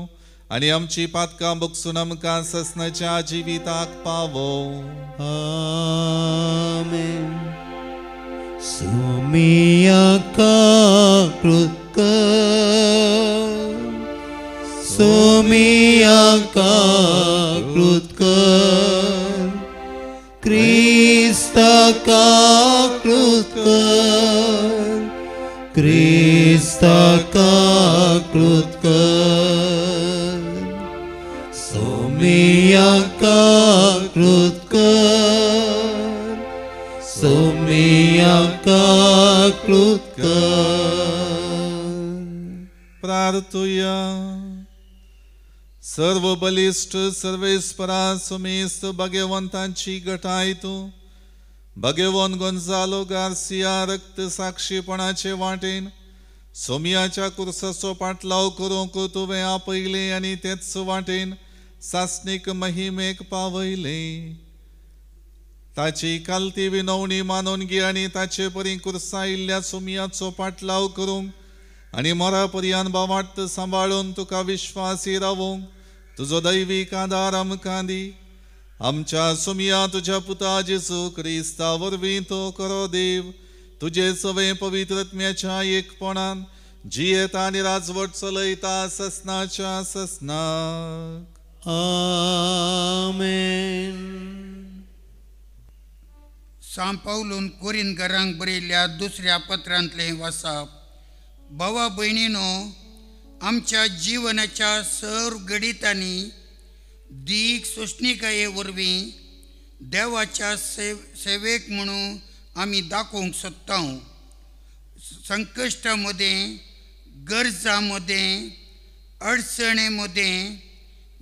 आनी आमची पातकां बगसून आमकां ससनाच्या जिविताक पावो. आमेन. सोमिया काकूळत कर, सोमिया काकूळत कर, क्रिस्ता काकूळत कर, क्रिस्ता काकूळत कर, सोमिया काकूळत कर, सोमिया काकूळत कर. प्रार्थुया. सर्व बलिश्ट सर्वेस्परा सुमेस्त भगवंतांची गटाय तूं भगवंत गोंजालो गार्सिया रक्त साक्षीपणाचे वाटेन सोमियाच्या कुर्साचो पाटलाव करूंक तुवें आपयलें आनी तेच वाटेन सासणीक महिमेक पावयलें. ताची कालती विनवणी मानून घे आनी ताचे परी कुर्सायिल्ल्या सोमियाचो पाटलाव करूंक आनी मोरा पर्यान बावाट सांबाळून तुका विश्वासी रावूंक तुजो दैवीक आदार आमकां दी. आमच्या सोमिया तुज्या पुता जेजू क्रिस्ता वरवीं तो करो देव तुजे सवे पवित्रत्म्याच्या एकपणान जियेता आनी राजवट चलयता ससनाच्या ससनाक. आमेन. सांव पावलून कोरिंथकारांक बरयल्ल्या दुसऱ्या पत्रांतलें वाचप. भावा भयणीनो, आमच्या जिवनाच्या सर्व घडितांनी दीग सोंसणीकाये वरवीं देवाच्या सेवेक म्हणून आमी दाखोवंक सोदता. संकश्टा मदें, गरजां मदें, अडचणे मदें,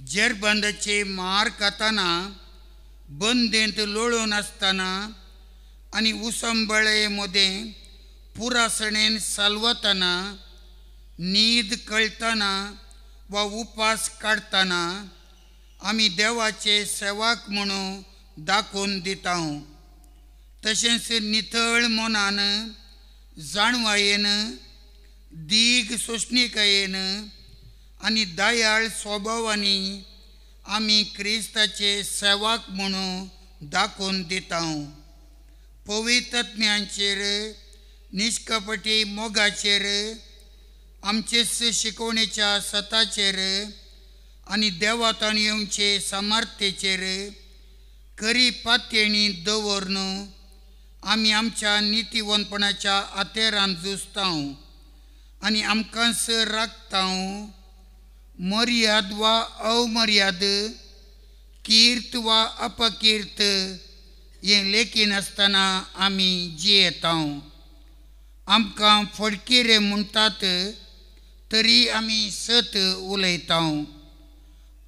जेरबंदाचे मार खाताना, बंदेंत लोळून आसतना आनी उसंबळे मदें पुरासणेन सालवतना, न्हीद कळटना वा उपास काडटना आमी देवाचे सेवाक म्हणून दाखोवन दिता. तशेंच नितळ मनान, जाणवायेन, दीग सोंसणीकायेन आनी दयाळ स्वभावांनी आमी क्रिस्ताचे सेवाक म्हणून दाखोवन दिता. पवित्रत्म्यांचेर, निष्कपटी मोगाचेर, आमचेच शिकवणेच्या सताचेर आनी देवातान येवचे सामर्थ्येचेर खरी पातयेणी दवरून आमी आमच्या नितीवंतपणाच्या आतेरान झुजता आनी आमकांच राखता. मर्याद वा अमर्याद, कीर्त वा अपकीर्त हें लेखिनासतना आमी जियेता. आमकां फडकिरे म्हणटात तरी आमी सत उलयता.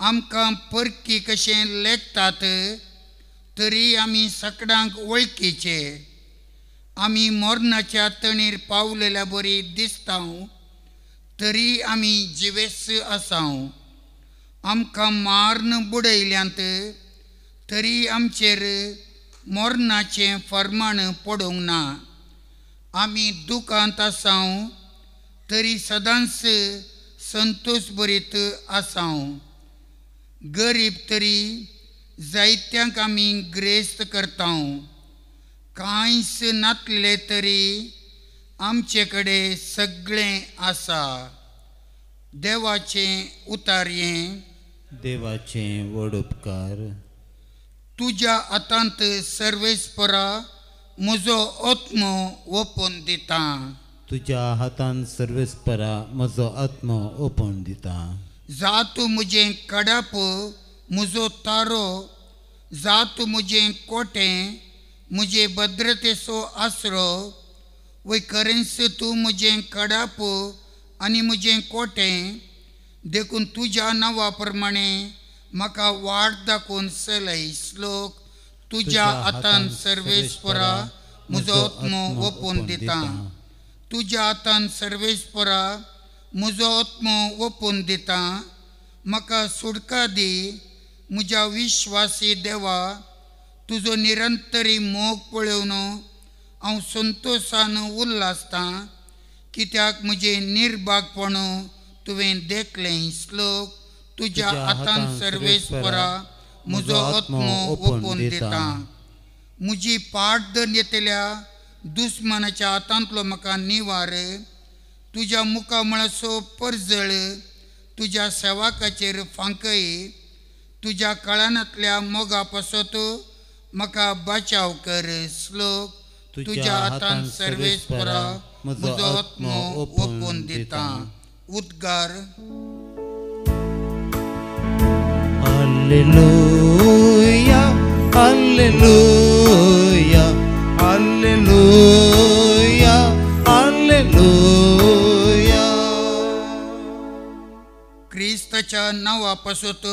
आमकां परकी कशें लेखतात तरी आमी सकडांक वळखीचे. आमी मरणाच्या तणीर पावलेल्या बरी दिसता तरी आमी जिवेस आसा. आमकां मार्न बुडयल्यांत तरी आमचेर मरणाचें फर्माण पडूंक ना. आमी दुखांत आसाव तरी सदांच संतोष भरीत आसाव. गरीब तरी जायत्यांक आमी ग्रेस्त करताव. कांयच नातले तरी आमचे कडेन सगळें आसा. देवाचें उतारयें. देवाचें व्हड उपकार. तुज्या हातांत सर्वेस्परा म्हजो आत्मो ओपून दिता. तुज्या हातांत सर्वेस्परा म्हजो आत्मो ओपून दिता. जा तूं म्हजें कडाप म्हजो तारो, जा तूं म्हजें कोटें म्हजे भद्रतेचो आसरो. वय खरेंच तूं म्हजें कडाप आनी म्हजें कोटें, देखून तुज्या नांवा प्रमाणे म्हाका वाट दाखोवन चलय. श्लोक. तुज्या हातान सर्वेस्परा म्हजो आत्मो ओपून दिता. तुज्या हातान सर्वेस्परा म्हजो आत्मो ओपून दिता. म्हाका सुटका दी म्हज्या विश्वासी देवा. तुजो निरंतरी मोग पळोवन हांव संतोशान उल्हासतां, कित्याक म्हजें निर्भागपण तुवें देखलें. श्लोक. तुज्या हातान सर्वेस्परा म्हजो आत्मो ओपून दिता. म्हजी पाट धरून येतल्या दुस्मानाच्या हातांतलो म्हाका निवार. तुज्या मुखामळाचो परजळ तुज्या सेवकाचेर फांकय. तुज्या कळानांतल्या मोगा पासत म्हाका बचाव कर. श्लोक. तुज्या हातान सर्वेस्परा म्हजो आत्मो ओपून दिता. उद्गार. Alleluia, alleluia, alleluia, alleluia. क्रिस्ताच्या नांवा पासत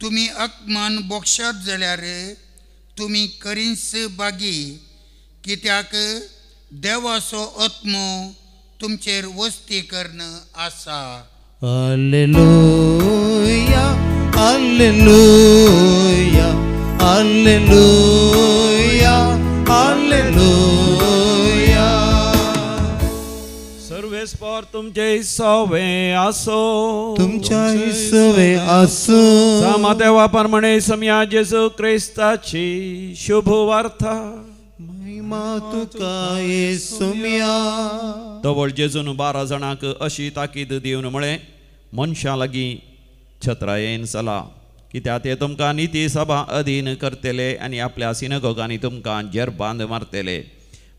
तुमी अपमान बोक्षात जाल्यार तुमी करींच बागी, कित्याक देवाचो आत्मो तुमचेर वस्ती करून आसा. Alleluia, alleluia, alleluia, alleluia. सर्वेस्पर तुमचे सवे आसो. तुमच्या सवे आसो. सामा देवा प्रमाणे समया जेजू क्रिस्ताची शुभ वार्ता. महिमा तुका येसुम्या. तवळ जेजून 12 जाणांक अशी ताकीद दिवन म्हळें, मनशां लागीं छत्रायेन चला, कित्याक ते तुमकां निती सभा अधीन करतले आनी आपल्या सिनगोगांनी तुमकां जेरबांद मारतले.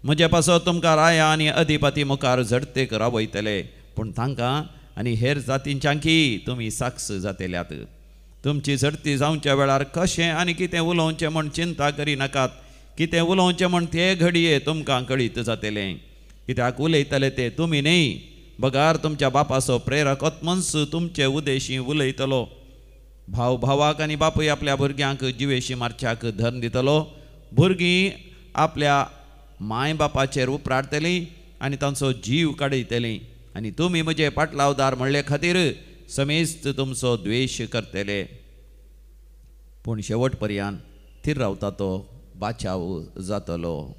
म्हजे पासत तुमकां राया आनी अधिपती मुखार झडतेक रावयतले, पूण तांकां आनी हेर जातींच्यांकी तुमी साक्ष जातल्यात. तुमची झडती जावच्या वेळार कशें आनी कितें उलोवचें म्हूण चिंता करिनाकात. कितें उलोवचें म्हूण ते घडये तुमकां कळीत जातलें, कित्याक उलयतले ते तुमी न्हय, बगार तुमच्या बापाचो प्रेरक आत्मन्स तुमचे उदेशी उलयतलो. भाव भावाक आनी बापूय आपल्या भुरग्यांक जिवेशी मारच्याक धर्म दितलो. भुरगीं आपल्या माय बापाचेर उपराटतलीं आनी तांचो जीव काडयतलीं, आनी तुमी म्हजे पाटलावदार म्हणले खातीर समेस्त तुमचो द्वेश करतले. पूण शेवट पर्यंत थीर रावता तो बाचाव जातलो.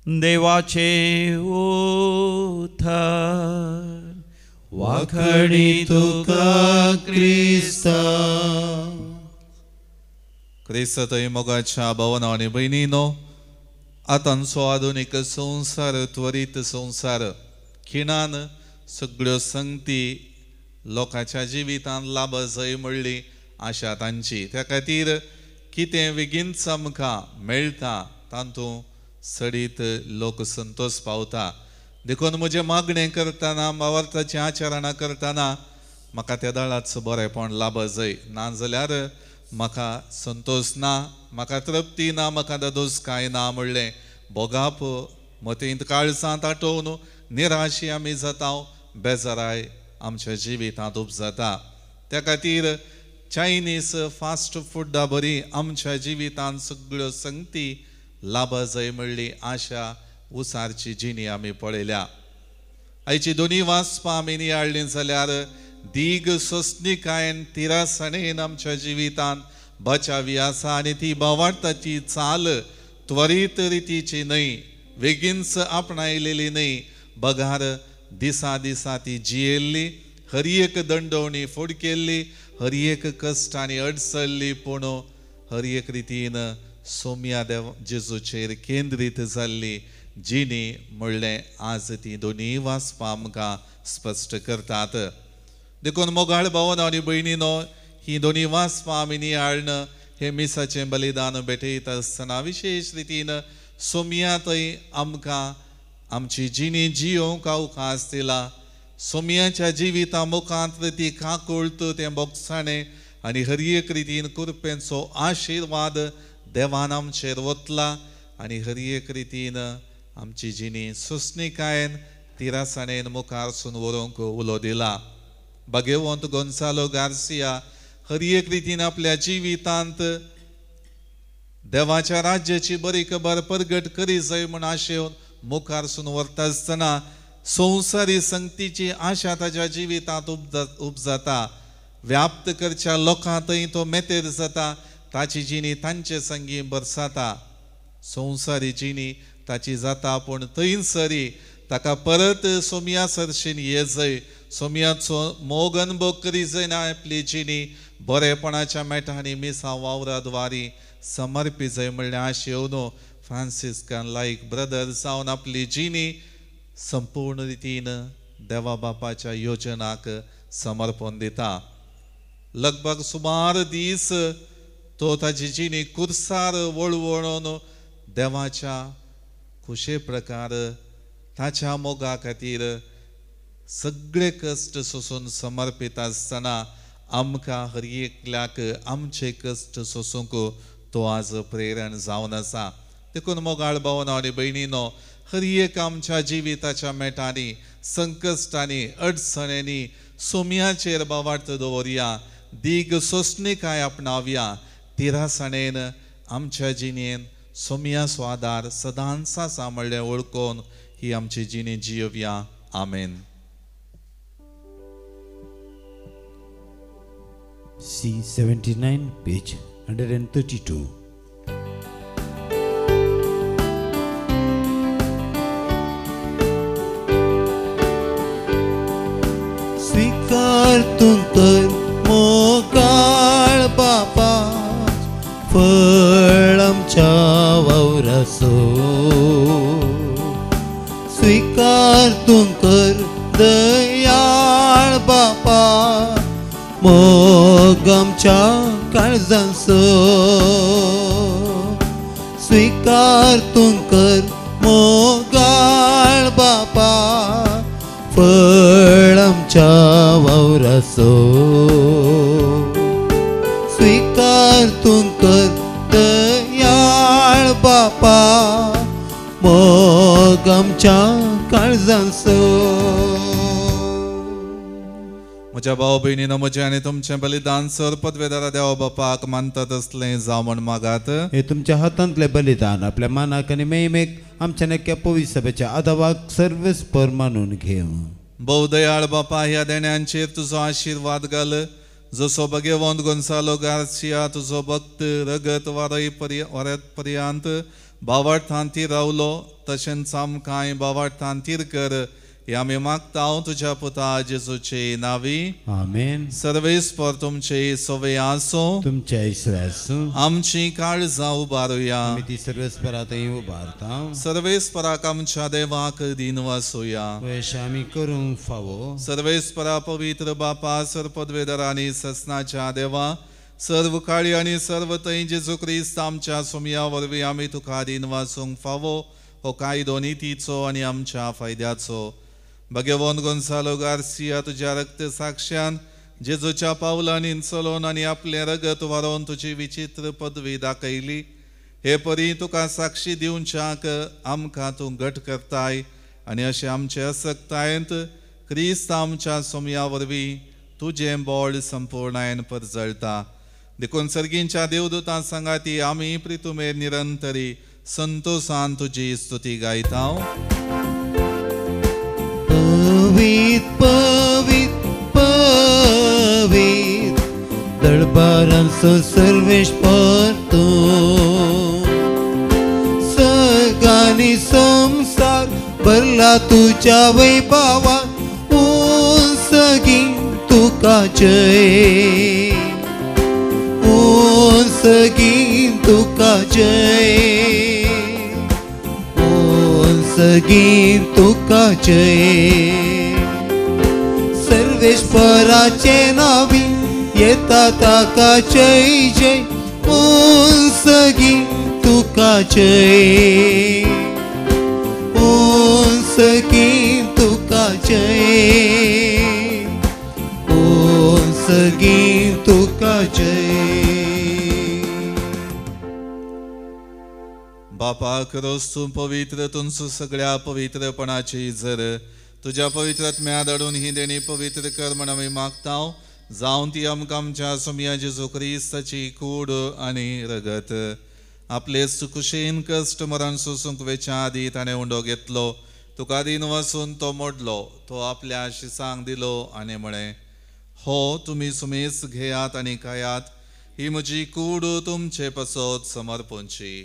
देवाचे उथर वाखणी तुका क्रिस्ता. क्रिस्त थंय मोगाच्या भावना आनी भयणीनो, आतांचो आधुनीक संवसार त्वरीत संवसार खिणान सगळ्यो संगती लोकांच्या जिवितांत लाभ जाय म्हणली आशा तांची. त्या खातीर कितें बेगीनच आमकां मेळटा तातूंत सडीत लोक संतोष पावता. देखून म्हजें मागणें करतना भावार्थाचीं आचरणां करतना म्हाका त्या दळाचो बरेंपण लाभ जाय, नाजाल्यार म्हाका संतोष ना, म्हाका तृप्ती ना, म्हाका दादोस कांय ना म्हणलें भोगाप मतींत काळजांत आठोवन निराशी आमी जाता, बेजाराय आमच्या जिवितांत उपजाता. त्या खातीर चायनीज फास्ट फुडा बरी आमच्या जिवितांत सगळ्यो संगती लाभ जाय म्हणली आशा उसारची जिणी आमी पळयल्या. आयची दोनी वाचपां आमी नियाळ्ळीं जाल्यार दीग सोसणिकायेन तिरासणेन आमच्या जिवितांत बचावी आसा आनी ती भावार्थाची चाल त्वरीत रितीची न्हय, बेगीनच आपणायलेली न्हय, बगार दिसा दिसा ती जियेल्ली, हर एक दंडवणी फोड केल्ली, हर एक कश्टांनी अडचल्ली, पूण हर एक रितीन सोम्या देव जेजूचेर केंद्रीत जाल्ली जिणी म्हणलें आज ती दोनूय वाचपां आमकां स्पश्ट करतात. देखून मोगाळ भावन आनी भयणीनो, ही दोनूय वाचपां आमी नियाळ्न हे मिसाचें बलिदान भेटयता आसतना विशेश रितीन सोम्या थंय आमकां आमची जिणी जियोवंक अवकाश दिला. सोम्याच्या जिविता मुखांत ती काकुळट, तें बोगसाणें आनी हर एक रितीन कृपेचो आशिर्वाद देवान आमचेर वतला आनी हर एक रितीन आमची जिणी सोसणिकायेन तिरासाणेन मुखार सून व्हरूंक उलो दिला. भाग्यवंत गोन्सालो गार्सिया हर एक रितीन आपल्या जिवितांत देवाच्या राज्याची बरी खबर परगट करी जाय म्हूण आशेवन मुखार सून व्हरता आसतना संवसारी संगतीची आशा ताच्या जिवितांत उपजाता. व्याप्त करच्या लोकांतय तो मेतेर जाता, ताची जिणी तांचे संगी बरसाता. संवसारी जिणी ताची जाता, पूण थंयसरी ताका परत सोम्या सरशीन ये जाय, सोम्याचो मोग अनुभव करी जाय ना आपली जिणी बरेपणाच्या मेटांनी मिसां वावरा द्वारी समर्पी जाय म्हणल्यार आशेवन फ्रांसिस्कन लायक ब्रदर जावन आपली जिणी संपूर्ण रितीन देवा बापाच्या योजनाक समर्पण दिता. लगभग सुमार दीस तो ताजी जिणी कुर्सार वळवळून देवाच्या खुशे प्रकार ताच्या मोगा खातीर सगळे कश्ट सोसून समर्पीत आसतना आमकां हर एकल्याक आमचे कश्ट सोसूंक तो आज प्रेरण जावन आसा. देखून मोगाळ भावना आनी भयणीनो, हर एक आमच्या जिविताच्या मेटांनी, संकश्टांनी, अडचण्यांनी सोम्याचेर भावार्थ दवरया, दीग सोसणिकाय आपणावया, तिरासणेन आमच्या जिणेन सोम्याचो आदार सदांच आसा म्हणलें वळखून ही आमची जिणी जियोवया. आमेन. C79, page 132. स्वीकार तूं कर मोगाळ बापा, फळ आमच्या वावराचो. स्वीकार तूं कर दयाळ बापा, मोग आमच्या काळजांचो. स्वीकार तूं कर मोगाळ बापा, फळ आमच्या वावराचो. स्वीकार तूं कर दयाळ बापा, मोग आमच्या काळजांचो. म्हज्या भाव भयणीनो, म्हजें आनी तुमचें बलिदान सर पदवेदारा देवा बापाक मानता तसलें जावं म्हण मागात. हे तुमच्या हातांतलें बलिदान आपल्या मानाक आनी मेमेक आमच्या नक्या पवित्र सभेच्या आदावाक सर्वेस्पर मानून घेवं. भोव दयाळ बापा, ह्या देण्यांचेर तुजो आशिर्वाद घाल, जसो भगेवंत गोन्सालो गार्सिया तुजो भक्त रगत वारय पर्यंत भावार्थान ती रावलो, तशेंच आमकांय भावार्थान तीर कर, हे आमी मागता तुज्या पुता जेजूचे नावी. आमेन. सर्वेस्पर तुमचे सवे आसूं, तुमचे इसवे आसूं. आमची काळजां उबारुया, आमी ती सर्वेस्परा थंय उबारता. सर्वेस्पराक आमच्या देवाक दीन वासुया, अशें आमी करूंक फावो. सर्वेस्परा पवित्र बापा, सर्पदवेदर आनी ससनाच्या देवा, सर्व काळी आनी सर्व थंय जेजू क्रिस्त आमच्या सोमया वरवीं आमी तुका दीन वासूंक फावो हो कायदो नितीचो आनी आमच्या फायद्याचो. भगवंत गोन्सालो गार्सिया तुज्या रक्त साक्षान जेजूच्या पावलांनी चलोवन आनी आपलें रगत वारोवन तुजी विचित्र पदवी दाखयली. हे परी तुका साक्षी दिवच्याक आमकां तूं घट करताय आनी अशें आमचे असक्तायेंत क्रिस्त आमच्या सोमया वरवीं तुजें बळ संपूर्णायन परजळटा. देखून सर्गींच्या देवदूतां सांगाती आमी प्रितुमेर निरंतरी संतोषान तुजी स्तुती गायता. पवित्र पवित्र दळबारांचो सर्वेस्पर तूं सगानी संसार भरला तुज्या वैभवान उंसगी तुका जय उंसगी तुका जय उंसगी तुका जय सर्वेस्पराचे नावी येता ताका जय जय उंसगी तुका जय उंसगी तुका जय उंसगी तुका जय। बापा क्रोस तूं पवित्र तुमचो सगळ्या पवित्रपणाची जर तुज्या पवित्र आत्म्या धाडून ही देणी पवित्र कर म्हण आमी मागता जावन ती आमकां आमच्या सोमया जेजू क्रिस्ताची कूड आनी रगत आपले कुशेन कश्ट मरण सोसूंक वेच्या आदी ताणें उंडो घेतलो तुका दीन वसून तो मोडलो तो आपल्या शिसांक दिलो आनी म्हळें हो तुमी सुमेस घेयात आनी खायात ही म्हजी कूड तुमचे पासत समर्पणची।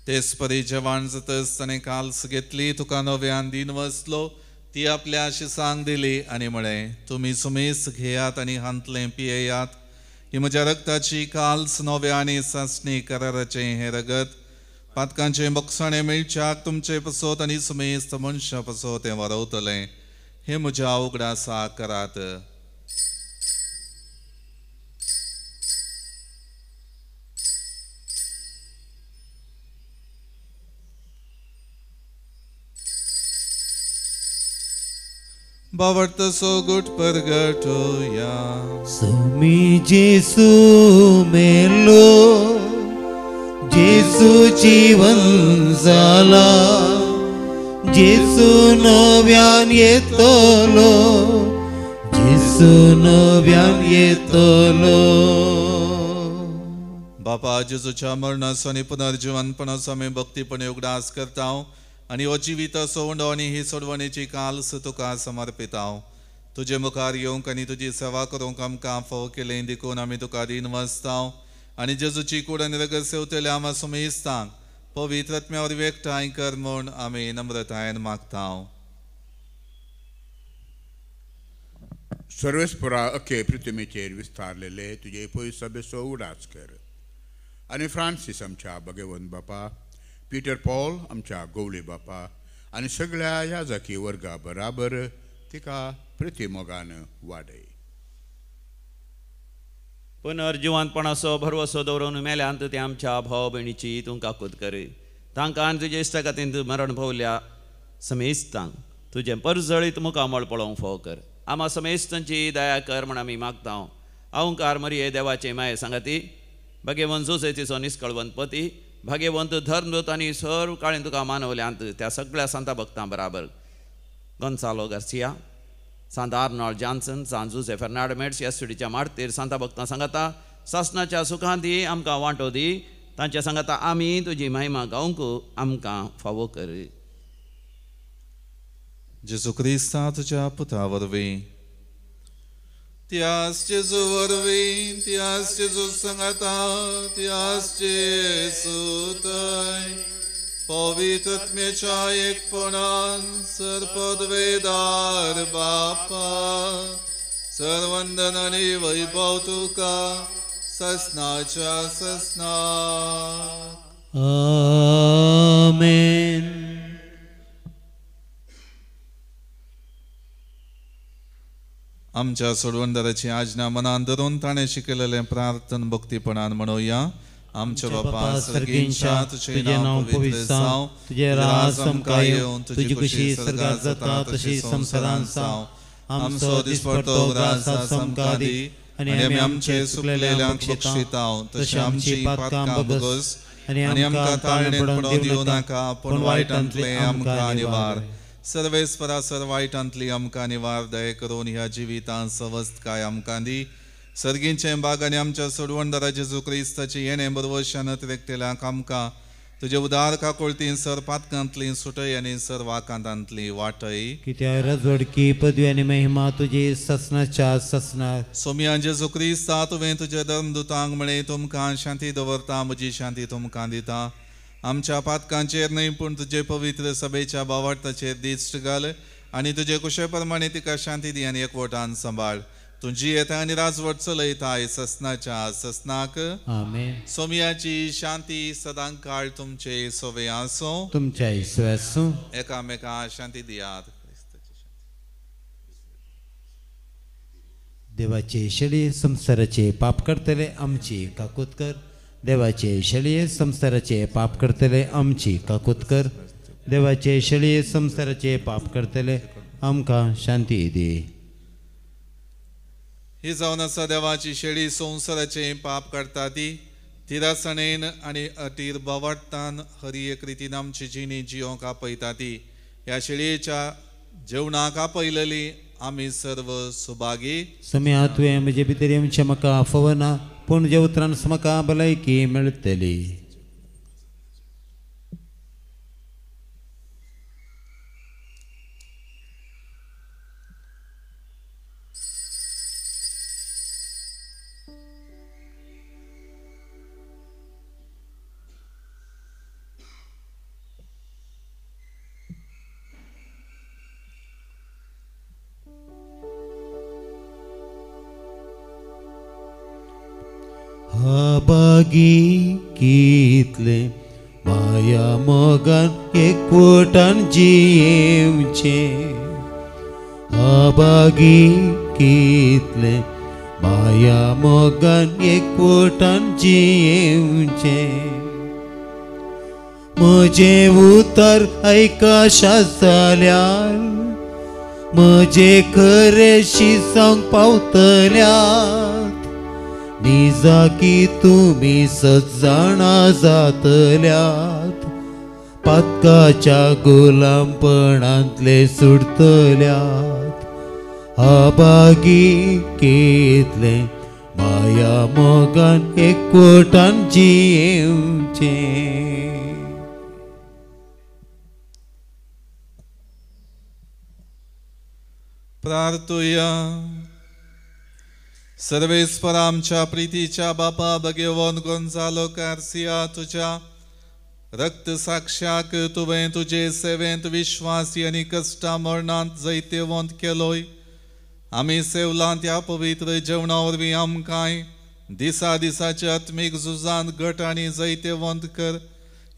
तेच परी जेवण जातच ताणें काल्स घेतली तुका नव्यान दीन वसलो ती आपल्या शिसांक दिली आनी म्हळें तुमी सुमेस घेयात आनी हांतलें पियेयात ही म्हज्या रक्ताची काल्स नव्या आनी सासणी कराराचें हें रगत पातकांचें बक्षाणें मेळच्याक तुमचे पसत आनी सुमेस्त मनशां पसत तें वारवतलें हें म्हज्या उगडासाक करात। बावर्त सो गुट परगटोया सुमी जेसू मेलो जेसू जीवन जाला जेसू नव्यान येतलो जेसू नव्यान येतलो। बापा जेजूच्या मरणाचो आनी पुनर्जीवनपणाचो आमी भक्तीपणे उगडास करता आनी हो जिवीत सोंडो आनी ही सोडवणेची काल्स तुका समर्पिता तुजे मुखार येवंक आनी तुजी सेवा करूंक आमकां फावो केलें देखून आमी तुका दीन वसता आनी जेजूची कूड आनी रगत सेवतल्या आमा सुमेस्तांक पवित्र आत्म्या वरवीं एकठांय कर म्हूण आमी नम्रतायेन मागता। सर्वेस्परा अखे पृथ्वीचेर विस्तारलेले तुजे पयसो उडास कर आनी फ्रांसीस आमच्या भगवंत बापा पीटर पॉल आमच्या गोवली बापा आनी सगळ्या याजकी वर्गा बराबर तिका प्रतिमोगान वाडय। पुनर्जिवंतपणाचो भरवसो दवरून मेल्यांत ते आमच्या भाव भयणीची तूं काकूत कर तांकां आनी तुजे इश्टागतींत मरण पावल्या समेस्तांक तुजें परजळीत मुखामळ पळोवंक फावो कर आमा समेस्तांची दया कर म्हण आमी मागता। अहंकार मरिये देवाचे माये सांगाती भगेवंत जोसेचो निस्कळवंत पती भाग्यवंत धर्मदूत आनी सर्व काळेन तुका मानवल्यांत त्या सगळ्या सांता भक्तां बराबर Gonzalo Garcia Sant Arnold Janssen Sant Jose Fernando Mets एसटीच्या मार्तीर सांता भक्तां सांगाता सासनाच्या सुखान दी आमकां वांटो दी तांच्या सांगाता आमी तुजी महिमा गावंक आमकां फावो कर। जेजू क्रिस्ता तुज्या पुता वरवीं त्यास जेजू वरवीं त्यास जेजू सांगाता त्यास जेजू थंय पवित्र आत्म्याच्या एकपणान सर्पदवेदार बापा सर्वंदन आनी वैभव तुका ससनाच्या ससनाक आमेन। आमच्या सोडवणदाराची आज्ञा मनान धरून ताणें शिकयलेलें प्रार्थन भक्तीपणान म्हणोया। आमच्या बापा सर्गींच्या तुजें नांव पवित्र जावं तुजें राज आमकां येवं तुजी खुशी स्वर्गात जाता तशी संवसारांत जावं आमचो दिसपडतो ग्रास आमकां दी आनी आमी आमचे चुकलेल्यांक बक्षितांव तशें आमची पातकां भोगस आनी आमकां ताळणेंत पडोवंक दिवं नाका पूण वायटांतलें आमकां निवार सर्वेस्परा सर वायटांतली आमकां निवार दये करून ह्या जिवितांत सवस्तकाय आमकां दी सर्गींचे बाग आनी आमच्या सोडवणदारा जेजू क्रिस्ताची येणें बरवशान अतिरेकतेल्यांक आमकां तुजे उदार काकुळतीन सर पातकांतली सुटय आनी सर वाकांतांतली वाटय. कित्याक रजवडकी पदवी आनी महिमा तुजी ससनाच्या ससनाक. सोमया जेजू क्रिस्ता, तुवें तुज्या धर्मदुतांक म्हळें, तुमकां शांती दवरता, म्हजी शांती तुमकां दिता. आमच्या पातकांचेर न्हय पूण तुजे पवित्र सभेच्या भावार्थाचेर दिश्ट घाल आनी तुजे कुशे प्रमाणे तिका शांती दी आनी एकवटान सांबाळ. तूं जियेता आनी राजवट चलयताय ससनाच्या ससनाक. आमेन. सोमयाची शांती सदां काळ तुमचे सोवे आसूं. तुमच्या सोवे आसूं. एकामेका शांती दियात. देवाचे शेळये संसाराचे पाप करतले आमची काकूत कर. देवाचे शेळये संसाराचे पाप करतले आमची काकूत कर. देवाचे शेळये संसाराचे पाप करतले आमकां शांती दी. ही जावन आसा देवाची शेळी, संवसाराचे पाप काडटा ती तिरासणेन आनी अटीर बावाडटान हरी एक रितीन आमची जिणी जियोंक आपयता ती. ह्या शेळयेच्या जेवणाक आपयलेली आमी सर्व सुभागी. सम्या तुवें म्हजे भितर येवचें म्हाका फावना, पूण जे उतरान म्हाका भलायकी मेळटली. अभागी कितले माया मोगान एकवटान जियेवचें. अभागी कितले माया मोगान एकवटान जियेवचें. म्हजें उतर आयकशा जाल्यार म्हजें खरें शिसांक पावतल्यात. निजाकी तुमी सज्जाणा जातल्यात, पातकाच्या गुलामपणांतले सुटतल्यात. अभागी कितले माया मोगान एकवटान जियेवचें. प्रार्थुया. सर्वेस्पर आमच्या प्रितीच्या बापा भगेवन गोंजालो गार्सिया, तुज्या रक्त साक्षाक तुवें तुजे सेवेंत विश्वासी आनी कश्टा मरणांत जैतेवंत केलोय. आमी सेवलांत ह्या पवित्र जेवणा वरवीं आमकांय दिसा दिसाच्या आत्मीक झुजांत घट आनी जैतेवंत कर.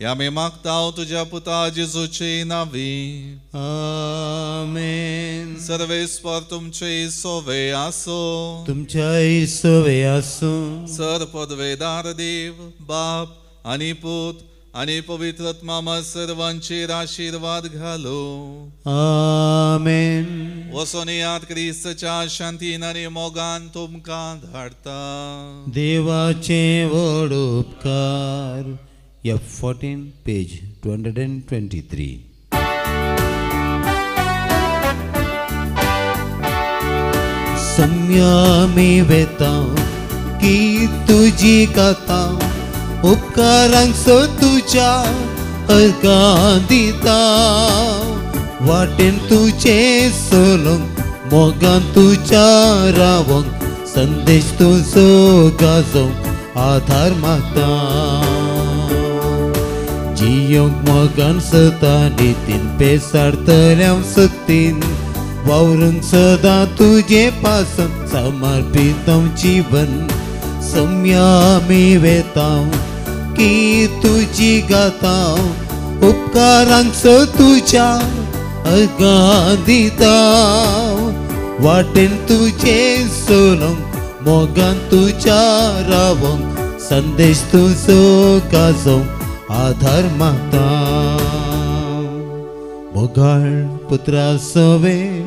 ह्या आमी मागता तुज्या पुता जेजूचे नांवी. आमेन. सर्वेस्पर तुमचे सोवे आसो. तुमच्याय सोवे आसूं. सर पदवेदार देव बाप आनी पूत आनी पवित्र आत्मा सर्वांचेर आशिर्वाद घालो. आमेन. वचोन याद क्रिस्ताच्या शांतीन आनी मोगान तुमकां धाडटा. देवाचे व्हड उपकार. F14 page 223. सम्यामी वेता की तुजी गाता, उपकारांक सो तुज्या अर्गां दिता. वाटेन तुजें सोलूंक, मोगान तुज्या रावंक, संदेश तुजो गाजोवंक आधार मागता. जियोंक मोगान सदां नितीन पेसाडतल्या सक्तीन, वावरूंक सदां तुजे पासून समर्पित जीवन. सम्यामी वेता की तुजी गाता, उपकारांक सो तुज्या अर्गां दिता. वाटेन तुजें सोलूंक, मोगान तुज्या रावंक, संदेश तुजो गाजोवंक आधार मागता. मोगाळ पुत्रा सोवे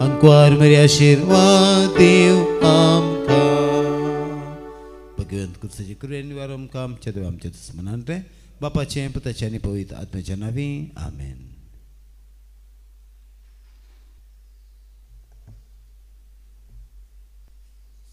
अंकवार मरी आशिर्वाद देव आमकां. भगवंत क्रिस्ताचे कृपेन वार आमकां आमच्या देव आमच्या दुस्मनान रे बापाचें पुताचें आनी पवित्र आत्म्याच्या नांवी. आमेन.